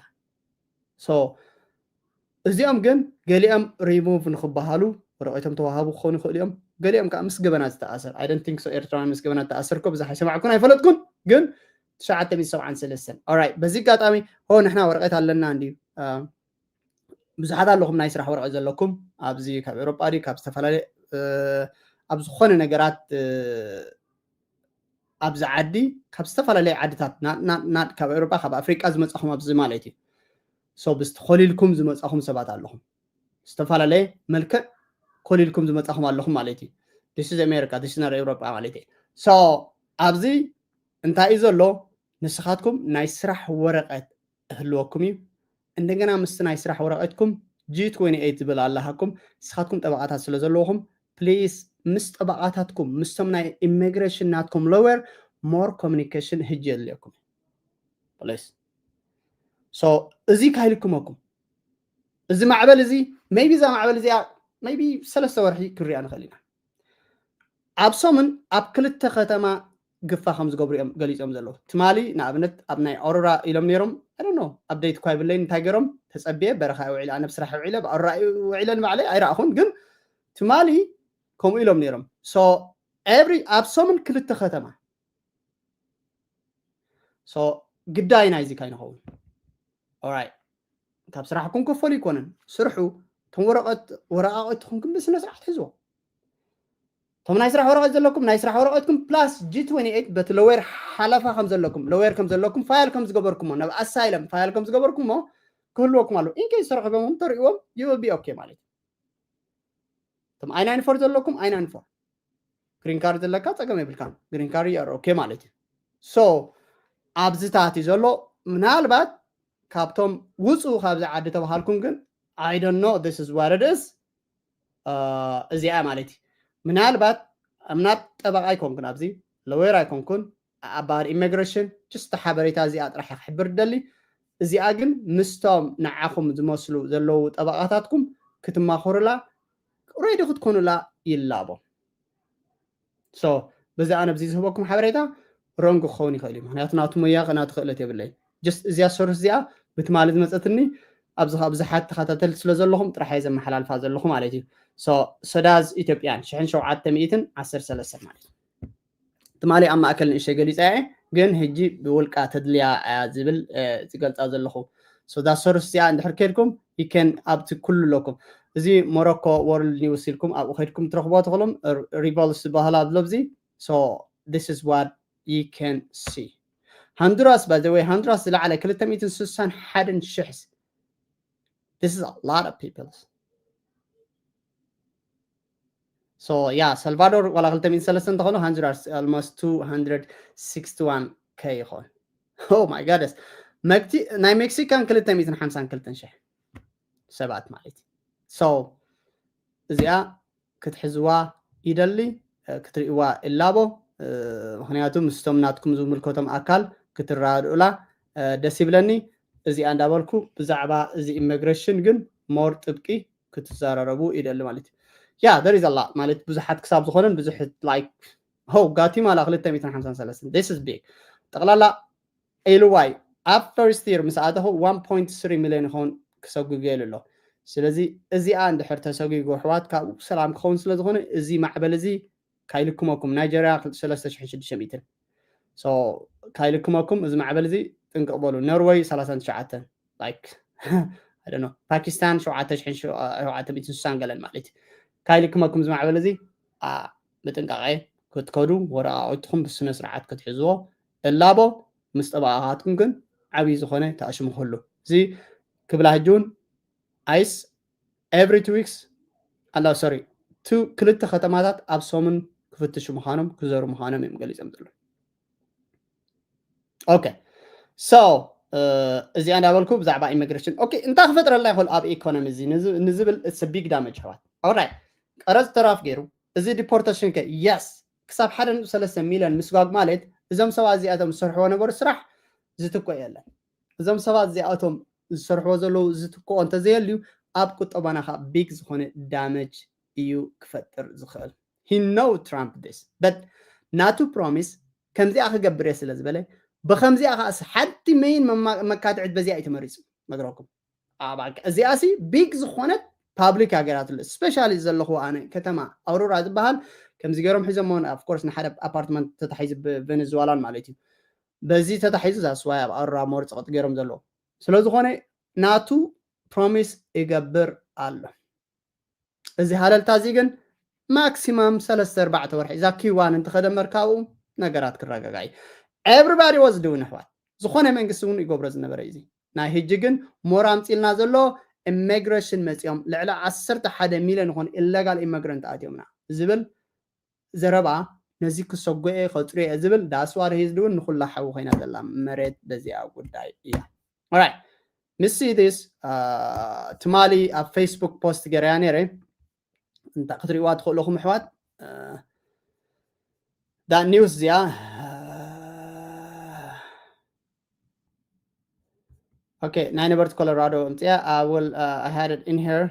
እዚኦም ግን ገሊኦም ሪሙቭ ንክበሃሉ ወረቀቶም ተዋሃቡ ክኾኑ ይኽእሉ እዮም ገሊኦም ከዓ ምስ ገበናት ዝተኣሰር I don't think so ኤርትራውያን ምስ ገበናት ተኣሰርኮ ብዙሕ ኣይሰማዕኩን ኣይፈለጥኩን ግን ትሽዓተ ሚእቲ ሰብዓን ሰለስተን ኦራይት በዚ ኣጋጣሚ ሆ ንሕና ወረቀት ኣለና እንድዩ ብዙሓት ኣለኹም ናይ ስራሕ ወረቀት ዘለኩም ኣብዚ ካብ ኤሮጳ ድዩ ካብ ዝተፈላለየ ኣብ ዝኾነ ነገራት ኣብዚ ዓዲ ካብ ዝተፈላለየ ዓድታት ካብ ኤሮጳ ካብ ኣፍሪቃ ዝመፃኹም ኣብዚ ማለት እዩ ብዝተኮሊልኩም ዝመፃኹም ሰባት ኣለኹም ዝተፈላለየ መልክዕ ኮሊልኩም ዝመፃኹም ኣለኹም ማለት እዩ this is America this is not ኤሮጳ ማለት እዩ ኣብዚ እንታይ እዩ ዘሎ ንስኻትኩም ናይ ስራሕ ወረቀት እህልወኩም እዩ እንደገና ምስቲ ናይ ስራሕ ወረቀትኩም ጂ ትወንቲ ኤይት ዝብል ኣለሃኩም ንስኻትኩም ጠበቃታት ስለ ዘለኹም ፕሊስ ምስ ጠበቃታትኩም ምስቶም ናይ ኢሚግሬሽን ናትኩም ሎየር ሞር ኮሚኒኬሽን ህጂ የድልየኩም ፕሊስ ሶ እዚ ካይልኩመኩም እዚ ማዕበል እዚ ሜይቢ እዛ ማዕበል እዚኣ ሜይቢ ሰለስተ ወርሒ ክንሪኣ ንኽእል ኢና ኣብ ሰሙን ኣብ ክልተ ከተማ ግፋ ከም ዝገብሩ እዮም ገሊጾም ዘለዉ። ትማሊ ንኣብነት ኣብ ናይ ኣውሮራ ኢሎም ነይሮም። I don't know፣ ኣፕደይት እኳ ይብለይን እንታይ ገይሮም። ተጸብየ በረኻ ውዒለ፣ ኣነ ብስራሕ ውዒለ፣ ብኣውሮራ ውዒለ ንባዕለይ ኣይረኣኹን። ግን ትማሊ ከምኡ ኢሎም ነይሮም። So every ኣብ ሰሙን ክልተ ከተማ። So ግዳይ ናይዚ ካይንኸውን። Alright፣ ካብ ስራሕኩም ክፈሉ ይኮነን። ስርሑ፣ እቶም ወረቐት፣ ወረቓቕትኹም ግን ብስነ ስርዓት ሕዝዎ። እቶም ናይ ስራሕ ወረቐት ዘለኩም ናይ ስራሕ ወረቐትኩም plus G twenty eight በቲ ሎየር ሓለፋ ከም ዘለኩም፣ ሎየር ከም ዘለኩም፣ ፋይል ከም ዝገበርኩሞ፣ ናብ ኣሳይለም ፋይል ከም ዝገበርኩሞ ክህልወኩም ኣሎ። ኢንኬስ ተረኺቦም ተርእዎም you will be okay ማለት እዩ። እቶም I ninety four ዘለኩም I ninety four፣ ግሪን ካርድ ዘለካ ጸገም የብልካን። ግሪን ካርድ you are okay ማለት እዩ። So ኣብዚታት እዩ ዘሎ። ምናልባት ካብቶም ውፁ ካብዚ ዓዲ ተባሃልኩም ግን I don't know, this is what it is። እዚኣ ማለት እዩ። ምናልባት I'm not ጠበቃ ኣይኮንኩን፣ ኣብዚ ሎየር ኣይኮንኩን፣ about immigration just ሓበሬታ እዚኣ ጥራሕ ክሕብር ደሊ። እዚኣ ግን ምስቶም ንዓኹም ዝመስሉ ዘለዉ ጠበቃታትኩም ክትማኸሩላ፣ ሬዲ ክትኮኑላ ይላቦ። So በዚ ኣነ ኣብዚ ዝህበኩም ሓበሬታ ሮንግ ክኸውን ይኽእል እዩ፣ ምክንያቱ ናቱ ሞያ ናቱ ክእለት የብለይ። Just እዚኣ ሶርስ እዚኣ ብትማሊ ዝመፀትኒ፣ ኣብዚ ከዓ ብዙሓት ተኸታተልቲ ስለ ዘለኹም ጥራሕ እየ ዘመሓላልፋ ዘለኹ ማለት እዩ። So ሰዳዝ ኢትዮጵያን ሽሕን ሸውዓተ ሚእትን ዓሰርተ ሰለስተ ማለት እዩ። ትማሊ ኣብ ማእከል ንእሽተይ ገሊፀ እየ፣ ግን ሕጂ ብውልቃ ተድልያ እያ ዝብል ዝገልፃ ዘለኹ። So that source እዚኣ እንድሕር ከድኩም ይከን ኣብቲ ኩሉ ኣለኩም። እዚ ሞሮኮ ወርልድ ኒውስ ኢልኩም ኣብኡ ከድኩም ትረኽቦ ተኽሎም። ሪቨልስ ዝበሃላ ኣሎ ኣብዚ። So this is what you can see. ሃንዱራስ፣ by the way፣ ሃንዱራስ ዝለዓለ ክልተ ሚእትን ስሳን ሓደን ሽሕ። This is a lot of people. So yeah፣ ሳልቫዶር ዋላ ክልተ ሚእትን ሰለስተ እንተኾኑ ሃንዱራስ almost two hundred sixty one K ይኾን። Oh my goodness። ናይ ሜክሲካን ክልተ ሚእትን ሓምሳን ክልተን ሽሕ ሰባት ማለት እዩ። So እዚኣ ክትሕዝዋ ይደሊ፣ ክትርእይዋ እላቦ። ምክንያቱ ምስቶም ናትኩም ዝምልከቶም ኣካል ክትረዳድኡላ ደስ ይብለኒ። እዚኣ እንዳበልኩ ብዛዕባ እዚ ኢሚግሬሽን ግን ሞር ጥብቂ ክትዘራረቡ ይደሊ ማለት እዩ። Yeah, there is a lot ማለት ብዙሓት ክሳብ ዝኾነን ብዙሕ like ሆ ጋቲማላ ክልተ ሚእትን ሓምሳን ሰለስተ this is big። ጠቕላላ ኢልዋይ ኣብ ፈርስት ይር ምስ ኣተኹ one point three ሚልዮን ይኸውን ክሰጉግ ኢሉ ኣሎ። ስለዚ እዚኣ እንድሕር ተሰጉጉ ኣሕዋት ካብኡ ሰላም ክኸውን ስለ ዝኾነ እዚ ማዕበል እዚ ካይልክመኩም። ናይጀርያ ሰለስተ ሽሕን ሽዱሽተ ሚእትን። So ካይልክመኩም እዚ ማዕበል እዚ ጥንቅቕ በሉ። ኖርወይ ሰላሳን ትሽዓተን፣ like I don't know፣ ፓኪስታን ሸውዓተ ሽሕን ሸውዓተ ሚእትን ስሳን ገለን ማለት እዩ። ካይልክመኩም እዚ ማዕበል እዚ ብጥንቃቄ ክትከዱ ወረቃቅትኩም ብስነ ስርዓት ክትሕዝዎ እላቦ። ምስ ጠበቃካትኩም ግን ዓብዪ ዝኾነ ተኣሽሙ ክህሉ እዚ ክብላ ሕጂ እውን ኣይስ every two weeks ኣላ ሶሪ ክልተ ከተማታት ኣብ ሰሙን ክፍትሹ ምዃኖም ክዘሩ ምዃኖም እዮም ገሊፆም ዘለዉ። Okay so እዚኣ እንዳበልኩ ብዛዕባ ኢሚግሬሽን okay እንታይ ክፈጥረልና ይኽእል ኣብ ኢኮኖሚ እዚ ንዝብል it's big damage ኣሕዋት። Alright ቀረፅ ተራፍ ገይሩ እዚ ዲፖርቴሽን ከ yes ክሳብ ሓደ ነጥቢ ሰለስተ ሚልዮን ምስጓግ ማለት እዞም ሰባት እዚኣቶም ዝሰርሕዎ ነበሩ ስራሕ ዝትኮ የለን። እዞም ሰባት እዚኣቶም ዝሰርሕዎ ዘለዉ ዝትክኦ እንተዘየልዩ ኣብ ቁጠባና ከዓ ቢግ ዝኾነ ዳመጅ እዩ ክፈጥር ዝኽእል። He know Trump this but ናቱ ፕሮሚስ ከምዚኣ ክገብር እየ ስለ ዝበለ ብከምዚኣ ከዓ ሓንቲ መይን መካትዕት በዚኣ እዩ ተመሪፁ ነግረኩም። እዚኣ ሲ ቢግ ዝኾነት ፓብሊክ ሃገራት ኣሎ ስፔሻሊ ዘለኹ ኣነ ከተማ ኣውሮራ ዝበሃል ከምዚ ገይሮም ሒዞሞ of course ንሓደ ኣፓርትመንት ተታሒዙ ብቬኔዙዋላን ማለት እዩ። በዚ ተታሒዙ that's why ኣብ ኣውሮራ ሞር ፀቕጢ ገይሮም ዘለዎ ስለ ዝኾነ ናቱ ፕሮሚስ ይገብር ኣሎ። እዚ ሃለልታ እዚ ግን ማክሲማም ሰለስተ ኣርባዕተ ወርሒ እዛ ኪዋን እንተኸደመር ካብኡ ነገራት ክረጋጋ እዩ። Everybody was doing ኣሕዋት ዝኾነ መንግስቲ እውን ይገብሮ ዝነበረ እዩ። ናይ ሕጂ ግን ሞር ኣምፂልና ዘሎ ኢሚግሬሽን መፂኦም ልዕሊ ዓሰርተ ሓደ ሚልዮን ዝኾኑ ኢሌጋል ኢሚግራንት ኣትዮምና ዝብል ዘረባ ነዚ ክሰጎ እየ ከፅርዮ እየ ዝብል that's what he's doing ንኩላ ሓዊ ኮይና ዘላ መሬት በዚኣ ጉዳይ እያ። Alright ምስ this ትማሊ ኣብ ፌስቡክ ፖስት ገይረያ ነይረ እንታ ክትሪእዋ ትኽእልኹም ኣሕዋት that news እዚኣ Okay ናይ ነበርቲ ኮሎራዶ እምፅያ I will uh, I had it in here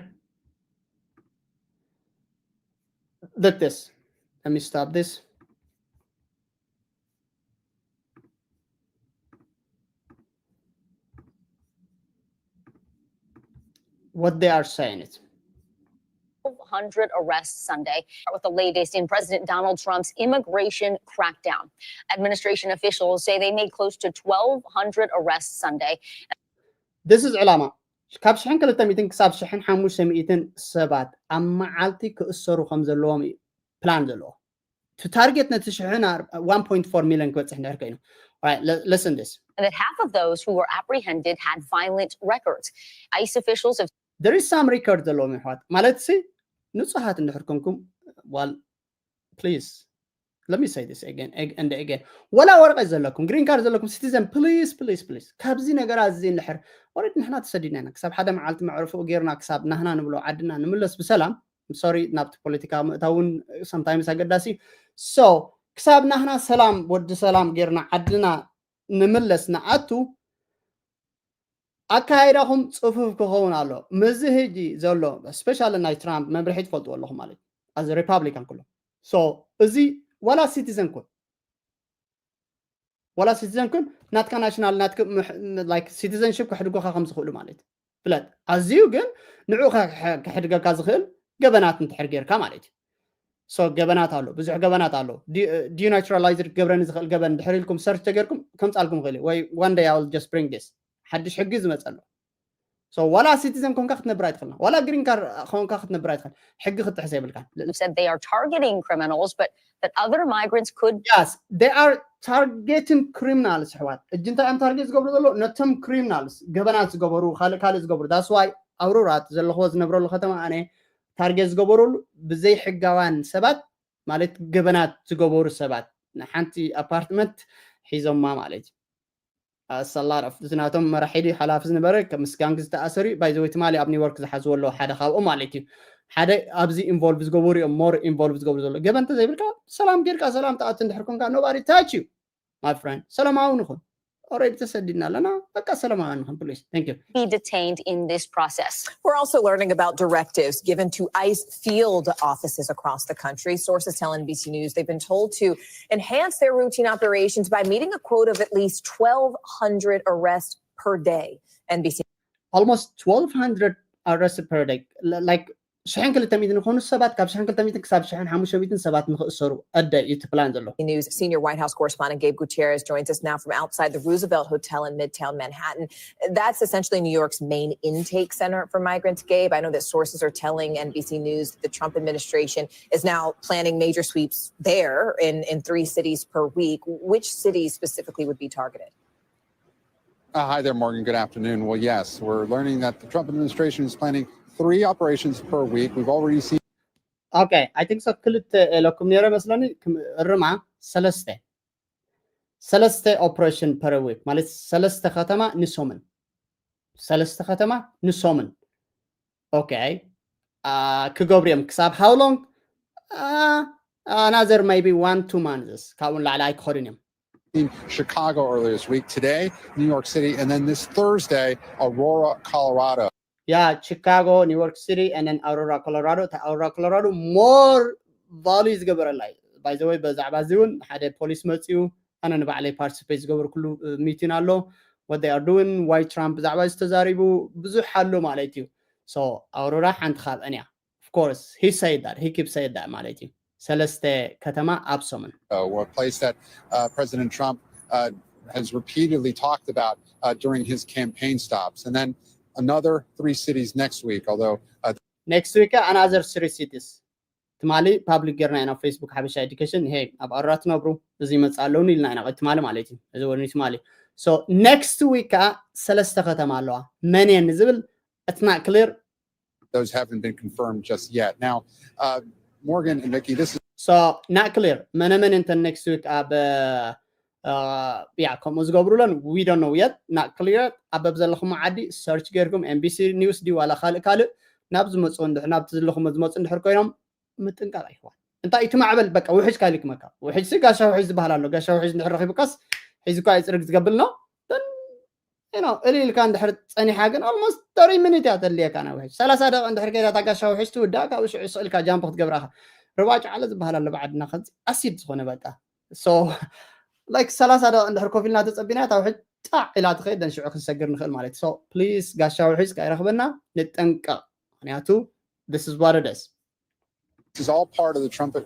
that this let me stop this what they are saying it. Hundred arrests Sunday with the latest in President Donald Trump's immigration crackdown. Administration officials say they made close to twelve hundred arrests Sunday. This is ዕላማ ካብ ሽሕን ክልተ ሚእትን ክሳብ ሽሕን ሓሙሽተ ሚእትን ሰባት ኣብ መዓልቲ ክእሰሩ ከም ዘለዎም እዩ ፕላን ዘለዎ to target ነቲ ሽሕን one point four million ክበፅሕ እንድሕር ኮይኑ listen this and that half of those who were apprehended had violent records. ICE officials have there is some record ዘለዎም ይሕዋት ማለት ሲ ንፁሃት እንድሕር ኮንኩም well please let me say this again and again ወላ ወረቀት ዘለኩም green card ዘለኩም citizen please please please ካብዚ ነገራት እዚ እንድሕር ወረድ ንሕና ተሰዲድና ኢና ክሳብ ሓደ መዓልቲ መዕረፍኡ ጌርና ክሳብ ናህና ንብሎ ዓድና ንምለስ ብሰላም sorry ናብቲ ፖለቲካ ምእታውን sometimes ኣገዳሲ so ክሳብ ናህና ሰላም ወዲ ሰላም ጌርና ዓድና ንምለስ ንኣቱ ኣካይዳኹም ፅፉፍ ክኸውን ኣሎ ምዚ ህጂ ዘሎ special ናይ ትራምፕ መምርሒ ትፈልጥዎ ኣለኹም ማለት እዩ as Republican ኩሎ so እዚ ዋላ citizen ኩን ዋላ citizen ኩን ናትካ national ናትካ citizenship ክሕድጎካ ከም ዝኽእሉ ማለት እዩ ፍለጥ ኣዝዩ ግን ንዑ ክሕድገካ ዝኽእል ገበናት እንትሕር ጌርካ ማለት እዩ so ገበናት ኣሎ ብዙሕ ገበናት ኣሎ denaturalized ክገብረኒ ዝኽእል ገበን ድሕር ኢልኩም search ተገርኩም ከምፃልኩም ይኽእል ወይ one day I will just bring this ሓድሽ ሕጊ ዝመፀ ኣሎ so ዋላ citizen ኮንካ ክትነብር ኣይትኽእልና ዋላ green card ኮንካ ክትነብር ኣይትኽእል ሕጊ ክትጥሕስ የብልካን said they are targeting criminals, but that other migrants could yes they are targeting criminals ኣሕዋት እጂ እንታይ እዮም target ዝገብሩ ዘሎ ነቶም criminals ገበናት ዝገበሩ ካልእ ካልእ ዝገብሩ that's why ኣውሮራ ዘለኽዎ ዝነብረሉ ከተማ ኣነ target ዝገበሩሉ ብዘይ ሕጋውያን ሰባት ማለት ገበናት ዝገበሩ ሰባት ንሓንቲ apartment ሒዞማ ማለት እዩ a lot of እዚ ናቶም መራሒ ድዩ ሓላፊ ዝነበረ ምስ gang ዝተኣሰሩ እዩ by the way ትማሊ ኣብ ኒውዮርክ ዝሓዝዎ ኣለዉ ሓደ ካብኦም ማለት እዩ ሓደ ኣብዚ involve ዝገበሩ እዮም more involve ዝገብሩ ዘሎ ገበን እንተዘይብልካ ሰላም ጌርካ ሰላም ተኣቱ እንድሕር ኮንካ nobody touch you my friend ሰላማዊ ንኹን already ተሰዲድና ኣለና በቃ ሰላማዊ ንኹን please thank you be detained in this process. We're also learning about directives given to ICE field offices across the country. Sources tell NBC News they've been told to enhance their routine operations by meeting a quota of at least twelve hundred arrests per day. NBC almost twelve hundred arrested per day like ሽሕን ክልተ ሚእትን ዝኾኑ ሰባት ካብ ሽሕን ክልተ ሚእትን ክሳብ ሽሕን ሓሙሽተ ሚእትን ሰባት ንክእሰሩ ኣደ እዩ እቲ plan ዘሎ News senior White House correspondent Gabe Gutierrez joins us now from outside the Roosevelt Hotel in Midtown Manhattan. That's essentially New York's main intake center for migrants. Gabe, I know that sources are telling NBC News that the Trump administration is now planning major sweeps there in, in three cities per week. Which cities specifically would be targeted? Uh, hi there, Morgan. Good afternoon. Well, yes, we're learning that the Trump administration is planning three operations per week. We've already seen okay I think so ክልተ ኢለኩም ነይረ መስለኒ እርማ ሰለስተ ሰለስተ operation per week ማለት ሰለስተ ከተማ ንሶምን ሰለስተ ከተማ ንሶምን okay ክገብሩ እዮም ክሳብ how long another maybe one two months ካብኡ ንላዕሊ ኣይክኸዱን እዮም Chicago earlier this week, today, New York City, and then this Thursday, Aurora, Colorado. Yeah, Chicago, New York City, and then Aurora, Colorado. Aurora, Colorado, more volume ዝገበረላ እዩ by the way በዛዕባ እዚ እውን ሓደ ፖሊስ መፅኡ ኣነ ንባዕለይ participate ዝገበርኩሉ meeting ኣሎ what they are doing why Trump ብዛዕባ ዝተዛሪቡ ብዙሕ ኣሎ ማለት እዩ so ኣውሮራ ሓንቲ ካብአን እያ of course he said that he keep said that ማለት እዩ ሰለስተ ከተማ ኣብ ሰሙን a place that uh, President Trump uh, has repeatedly talked about uh, during his campaign stops. And then another three cities next week, although uh, next week another three cities ትማሊ public ጌርና ኢና Facebook ሓበሻ education hey ኣብ ኣውሮራ ትነብሩ እዚ ይመፅእ ኣለውኒ ኢልና ኢና ትማሊ ማለት እዩ እዚ ወርኒ ትማሊ so next week ከዓ ሰለስተ ከተማ ኣለዋ መን እየን ዝብል it's not clear those haven't been confirmed just yet. Now, uh, Morgan and Nikki, this is so not clear መነ መን እንተ next week ኣብ ያ ከምኡ ዝገብሩለን we don't know yet not clear ኣብ ዘለኹም ዓዲ search ጌርኩም NBC News ድዩ ዋላ ካልእ ካልእ ናብ ዝመፁ እንድሕር ናብቲ ዘለኹም ዝመፁ እንድሕር ኮይኖም ምጥንቃቕ ይሕዋት እንታይ እቲ ማዕበል በቃ ውሕጅ ካሊክ መካ ውሕጅ ሲ ጋሻ ውሕጅ ዝበሃል ኣሎ ጋሻ ውሕጅ እንድሕር ረኺቡካስ ሒዝኳ ይፅርግ ዝገብር ነው you know እልልካ እንድሕር ፀኒሓ ግን almost thirty minute እያ ተድልየካ ናይ ውሕጅ ሰላሳ ደቂቕ እንድሕር ከይዳ እታ ጋሻ ውሕጅ ትውዳእ ካብኡ ሽዑ ስቕ ኢልካ jump ክትገብራ ኢኻ ርባጭ ዓለ ዝበሃል ኣሎ ብዓድና ከምዚ acid ዝኾነ በቃ so like ሰላሳ ደቂቕ እንድሕር ኮፍ ኢልና ተፀቢና እታ ውሕጅ ጣዕ ኢላ ትኸይድ ደን ሽዑ ክንሰግር ንኽእል ማለት እዩ። So please ጋሻ ውሒስ ከይረኽበና ንጠንቀቕ። ምክንያቱ this is what it is. This is all part of the Trump uh,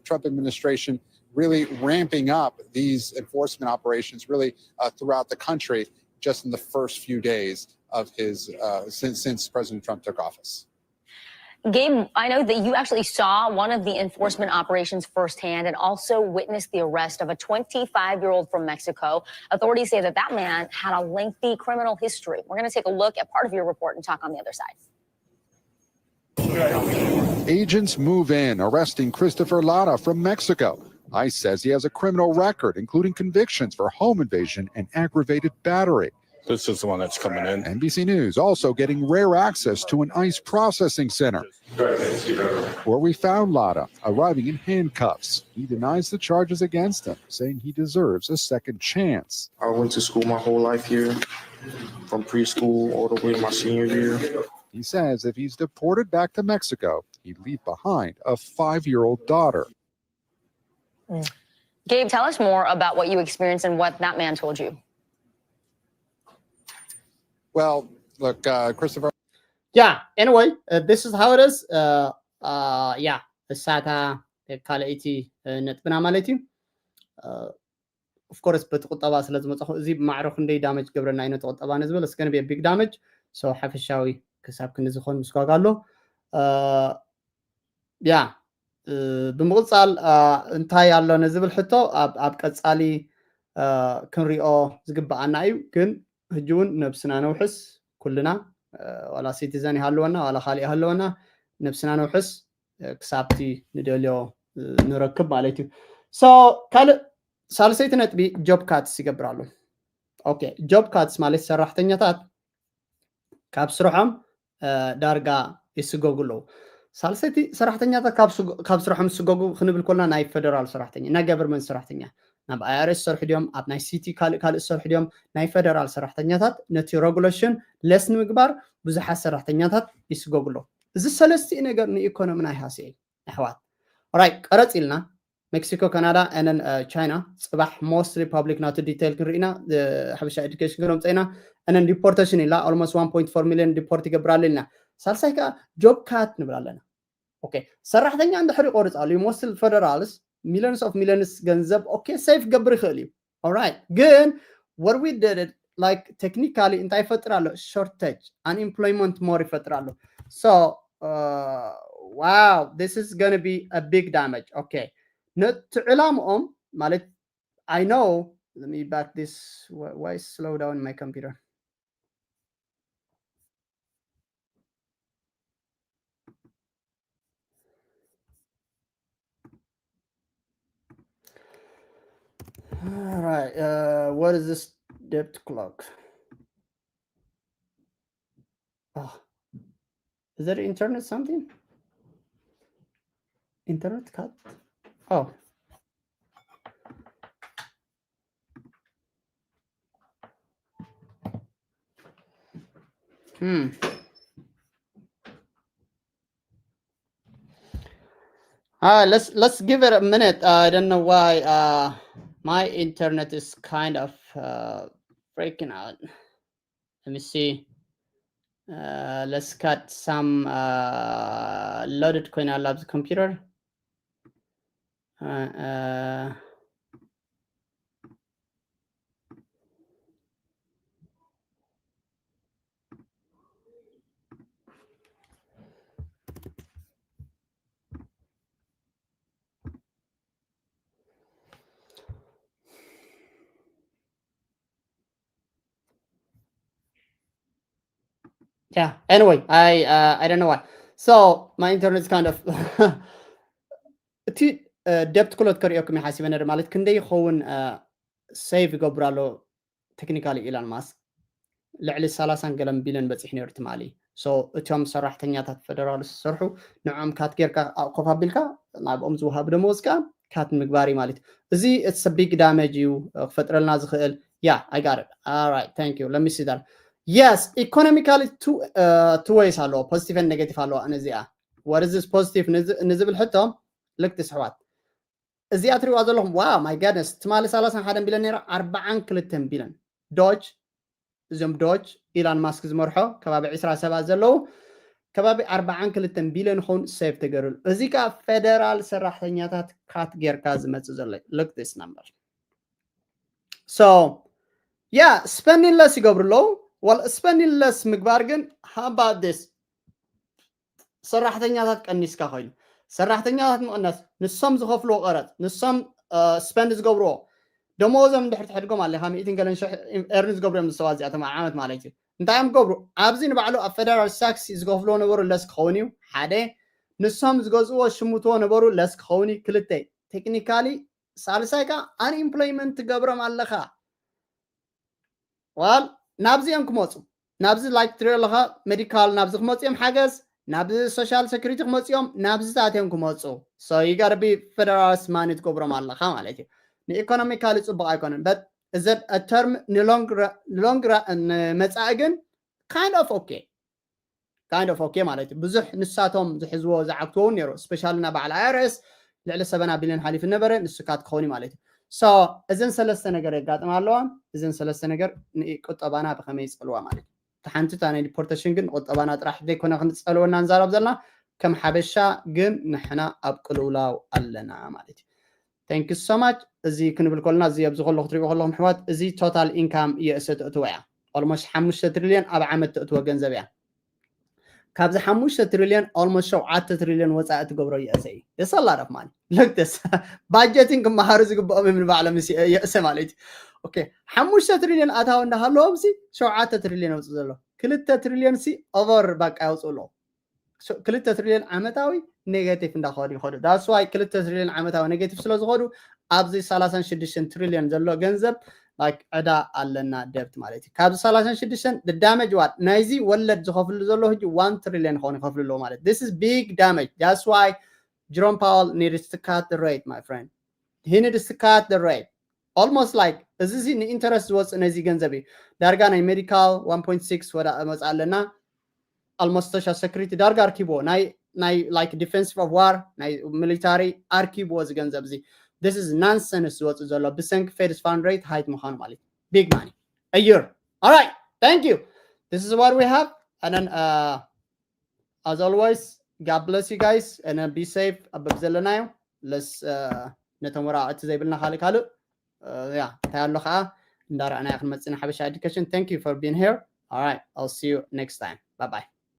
Trump administration really ramping up these enforcement operations really uh, throughout the country just in the first few days of his uh, since since President Trump took office. Gabe, I know that you actually saw one of the enforcement operations firsthand and also witnessed the arrest of a twenty-five year old from Mexico. Authorities say that that man had a lengthy criminal history. We're going to take a look at part of your report and talk on the other side. Agents move in, arresting Christopher Lara from Mexico. ICE says he has a criminal record, including convictions for home invasion and aggravated battery. This is the one that's coming in. N B C News also getting rare access to an ICE processing center where we found Lara arriving in handcuffs. He denies the charges against him, saying he deserves a second chance. I went to school my whole life here, from preschool all the way to my senior year. He says if he's deported back to Mexico, he'd leave behind a five year old daughter. Gabe, tell us more about what you experienced and what that man told you. Well, look, uh, Christopher. Yeah, anyway, uh, this is how it is. Uh, uh, yeah, እሳታ ካልኣይቲ ነጥብና ማለት እዩ። Of course በቲ ቁጠባ ስለ ዝመፀኹ እዚ ማዕረ ክንደይ ዳመጅ ገብረና እዩ ነቲ ቁጠባ ንዝብል እስከ ንቤ big damage። So ሓፈሻዊ ክሳብ ክንዲ ዝኾን ምስጓግ ኣሎ። ያ ብምቕፃል እንታይ ኣሎ ንዝብል ሕቶ ኣብ ቀፃሊ ክንሪኦ ዝግበኣና እዩ። ግን ሕጂ እውን ነብስና ነውሕስ ኩልና፣ ዋላ ሲቲዘን ይሃለወና ዋላ ካልእ ይሃለወና፣ ነብስና ነውሕስ ክሳብቲ ንደልዮ ንረክብ ማለት እዩ። ካልእ ሳልሰይቲ ነጥቢ job cuts ይገብር ኣሎ። Okay, job cuts ማለት ሰራሕተኛታት ካብ ስርሖም ዳርጋ ይስጎጉ ኣለዉ። ሳልሰይቲ ሰራሕተኛታት ካብ ስርሖም ዝስጎጉ ክንብል ከለና ናይ ፌደራል ሰራሕተኛ፣ ናይ government ሰራሕተኛ፣ ናብ IRS ዝሰርሑ ድዮም፣ ኣብ ናይ ሲቲ ካልእ ካልእ ዝሰርሑ ድዮም፣ ናይ ፌደራል ሰራሕተኛታት ነቲ regulation less ንምግባር ብዙሓት ሰራሕተኛታት ይስጎጉ ኣለዉ። እዚ ሰለስቲኡ ነገር ንኢኮኖሚና ይሃስየ ኣሕዋት። Alright፣ ቀረፅ ኢልና ሜክሲኮ፣ ካናዳ and then ቻይና። ፅባሕ most public ናቱ detail ክንርኢ ኢና። ሓበሻ education ክነምፀ ኢና። And then deportation ኢላ almost one point four million deport ይገብር ኣሎ ኢልና። ሳልሳይ ከዓ job cut ንብል ኣለና። Okay፣ ሰራሕተኛ እንድሕር ይቆርፅ ኣሎ ይመስል federals millions of millions ገንዘብ okay save ክገብር ይኽእል እዩ። Alright፣ ግን what we did it like technically እንታይ ይፈጥር ኣሎ? Shortage፣ unemployment more ይፈጥር ኣሎ። So wow, this is gonna be a big damage. Okay፣ ነቲ ዕላምኦም ማለት I know, let me back this, why slow down my computer? All right, uh, what is this debt clock? Oh, is that internet something? Internet cut? Oh. Hmm. Uh, let's let's give it a minute. Uh, I don't know why uh, my internet is kind of uh, breaking out. Let me see. Uh, let's cut some uh, loaded coin out of the computer. Uh, uh, Yeah. Anyway, I uh, I don't know why. So my internet is kind of እቲ debt clock ከርእየኩም ይሓሲበ ነር ማለት ክንደይ ይኸውን save ይገብር ኣሎ technically ኢላን ማስክ ልዕሊ ሰላሳን ገለን ቢልን በፂሕ ነሩ ትማሊ። So እቶም ሰራሕተኛታት ፌደራል ዝሰርሑ ንዕኦም cut ጌርካ ኮፍ ኣቢልካ ናብኦም ዝወሃብ ደመወዝ ከዓ cut ምግባር እዩ ማለት እዩ። እዚ it's a big damage እዩ ክፈጥረልና ዝኽእል። Yeah, I got it. All right, thank you. Let me see that. Yes, economically two uh, two ways ኣለዎ፣ positive and negative ኣለዎ። ነዚኣ what is this positive ንዝብል ሕቶ ልክቲ ስሕዋት እዚኣ ትሪዋ ዘለኹም wow, my goodness፣ ትማሊ ሰላሳን ሓደን ቢለን ነይራ ኣርባዓን ክልተን ቢለን። ዶጅ እዞም ዶጅ ኢላን ማስክ ዝመርሖ ከባቢ ዕስራ ሰባት ዘለዉ ከባቢ ኣርባዓን ክልተን ቢልዮን ኸውን ሴቭ ተገይሩሉ። እዚ ከዓ ፌደራል ሰራሕተኛታት ካት ጌርካ ዝመፅእ ዘሎ። Look this number. So yeah, spending less ይገብሩ ኣለዉ። Well, spending less ምግባር ግን how about this? ሰራሕተኛታት ቀኒስካ ኮይኑ ሰራሕተኛታት ምቕነስ፣ ንሶም ዝኸፍልዎ ቀረፅ፣ ንሶም ስፐንድ ዝገብርዎ ደመወዞም እንድሕር ትሕድጎም ኣለካ፣ ሚእትን ገለን ሽሕ ኤርን ዝገብሩ እዮም ዝሰዋ እዚኣቶም ኣብ ዓመት ማለት እዩ። እንታይ እዮም ገብሩ? ኣብዚ ንባዕሉ ኣብ ፌደራል ታክስ ዝከፍልዎ ነበሩ ለስ ክኸውን እዩ ሓደ። ንሶም ዝገዝእዎ ሽምትዎ ነበሩ ለስ ክኸውን እዩ ክልተ። ቴክኒካሊ ሳልሳይ ከዓ ኣንኢምፕሎይመንት ትገብሮም ኣለካ። ዋል ናብዚ እዮም ክመፁ፣ ናብዚ ላይክ ትሪኦ ኣለካ ሜዲካል ናብዚ ክመፁ እዮም ሓገዝ፣ ናብዚ ሶሻል ሴኩሪቲ ክመፁ እዮም፣ ናብዚታት እዮም ክመፁ። So you gotta be ፌደራል ማኒ ትገብሮም ኣለካ ማለት እዩ። ንኢኮኖሚካሊ ፅቡቅ ኣይኮነን but is it a term ንሎንግ ንመፃኢ ግን kind of okay kind of okay ማለት እዩ። ብዙሕ ንሳቶም ዝሕዝዎ ዝዓግትዎ እውን ነይሩ ስፔሻሊ ና በዓል ኣይኣርኤስ ልዕሊ ሰበና ቢልዮን ሓሊፉ ነበረ ንስካት ክኸውን እዩ ማለት እዩ። So እዘን ሰለስተ ነገር የጋጥማ ኣለዋ። እዘን ሰለስተ ነገር ንቁጠባና ብከመይ ይፀልዋ ማለት እዩ። እቲ ሓንቲ እታ ናይ ዲፖርቴሽን ግን ቁጠባና ጥራሕ ዘይኮነ ክንፀልወና ንዛረብ ዘለና ከም ሓበሻ ግን ንሕና ኣብ ቅልውላው ኣለና ማለት እዩ። Thank you so much። እዚ ክንብል ከለና እዚ ኣብዚ ከሎ ክትሪእዎ ከለኹም ኣሕዋት እዚ ቶታል ኢንካም ዩኤስኤ ተእትወ እያ። Almost ሓሙሽተ ትሪልዮን ኣብ ዓመት ተእትወ ገንዘብ እያ። ካብዚ ሓሙሽተ ትሪልዮን almost ሸውዓተ ትሪልዮን ወፃኢ ትገብሮ ዩኤስኤ እዩ። That's a lot of money. Look this. ባጀቲንግ ክመሃሩ ዝግብኦም እዮም ንባዕሎም ዩኤስኤ ማለት እዩ። ኦኬ ሓሙሽተ ትሪልዮን ኣታዊ እንዳሃለዎም ሲ ሸውዓተ ትሪልዮን የውፅእ ዘሎ ክልተ ትሪልዮን ሲ ኦቨር በቃ የውፅኡ ኣለዉ። ክልተ ትሪልዮን ዓመታዊ ኔጋቲቭ እንዳኸዱ ይኸዱ። That's why ክልተ ትሪልዮን ዓመታዊ ኔጋቲቭ ስለ ዝኸዱ ኣብዚ ሰላሳን ሽዱሽተን ትሪልዮን ዘሎ ገንዘብ like ዕዳ ኣለና ደብት ማለት እዩ። ካብዚ ሰላሳን ሽዱሽተን ዳመጅ ዋት ናይዚ ወለድ ዝኸፍሉ ዘሎ ህጂ ዋን ትሪልዮን ክኾኑ ይኸፍሉ ኣለዉ ማለት this is big damage. That's why Jerome Powell needs to cut the rate, my friend. He needs to cut the rate. Almost like እዚ ንኢንተረስት ዝወፅእ ነዚ ገንዘብ እዩ። ዳርጋ ናይ ሜዲካል one point six ወዳ መፅ ኣለና። Almost social security ዳርጋ ኣርኪብዎ ናይ ናይ like defensive of war ናይ ሚሊታሪ ኣርኪብዎ እዚ ገንዘብ እዚ። This is nonsense ዝወፅእ ዘሎ ብሰንኪ ፌድስ ፋንድ ሬት ሃይት ምዃኑ ማለት big money a year. All right, thank you. This is what we have and then uh, as always, God bless you guys and uh, be safe ኣብ ዘለናዮ ለስ ነቶም ወራእቲ ዘይብልና ካልእ ካልእ ያ እንታይ ኣሎ ከዓ እንዳረኣናዮ ክንመፅእ ንሓበሻ ኤዱኬሽን። Thank you for being here. All right, I'll see you next time. Bye bye.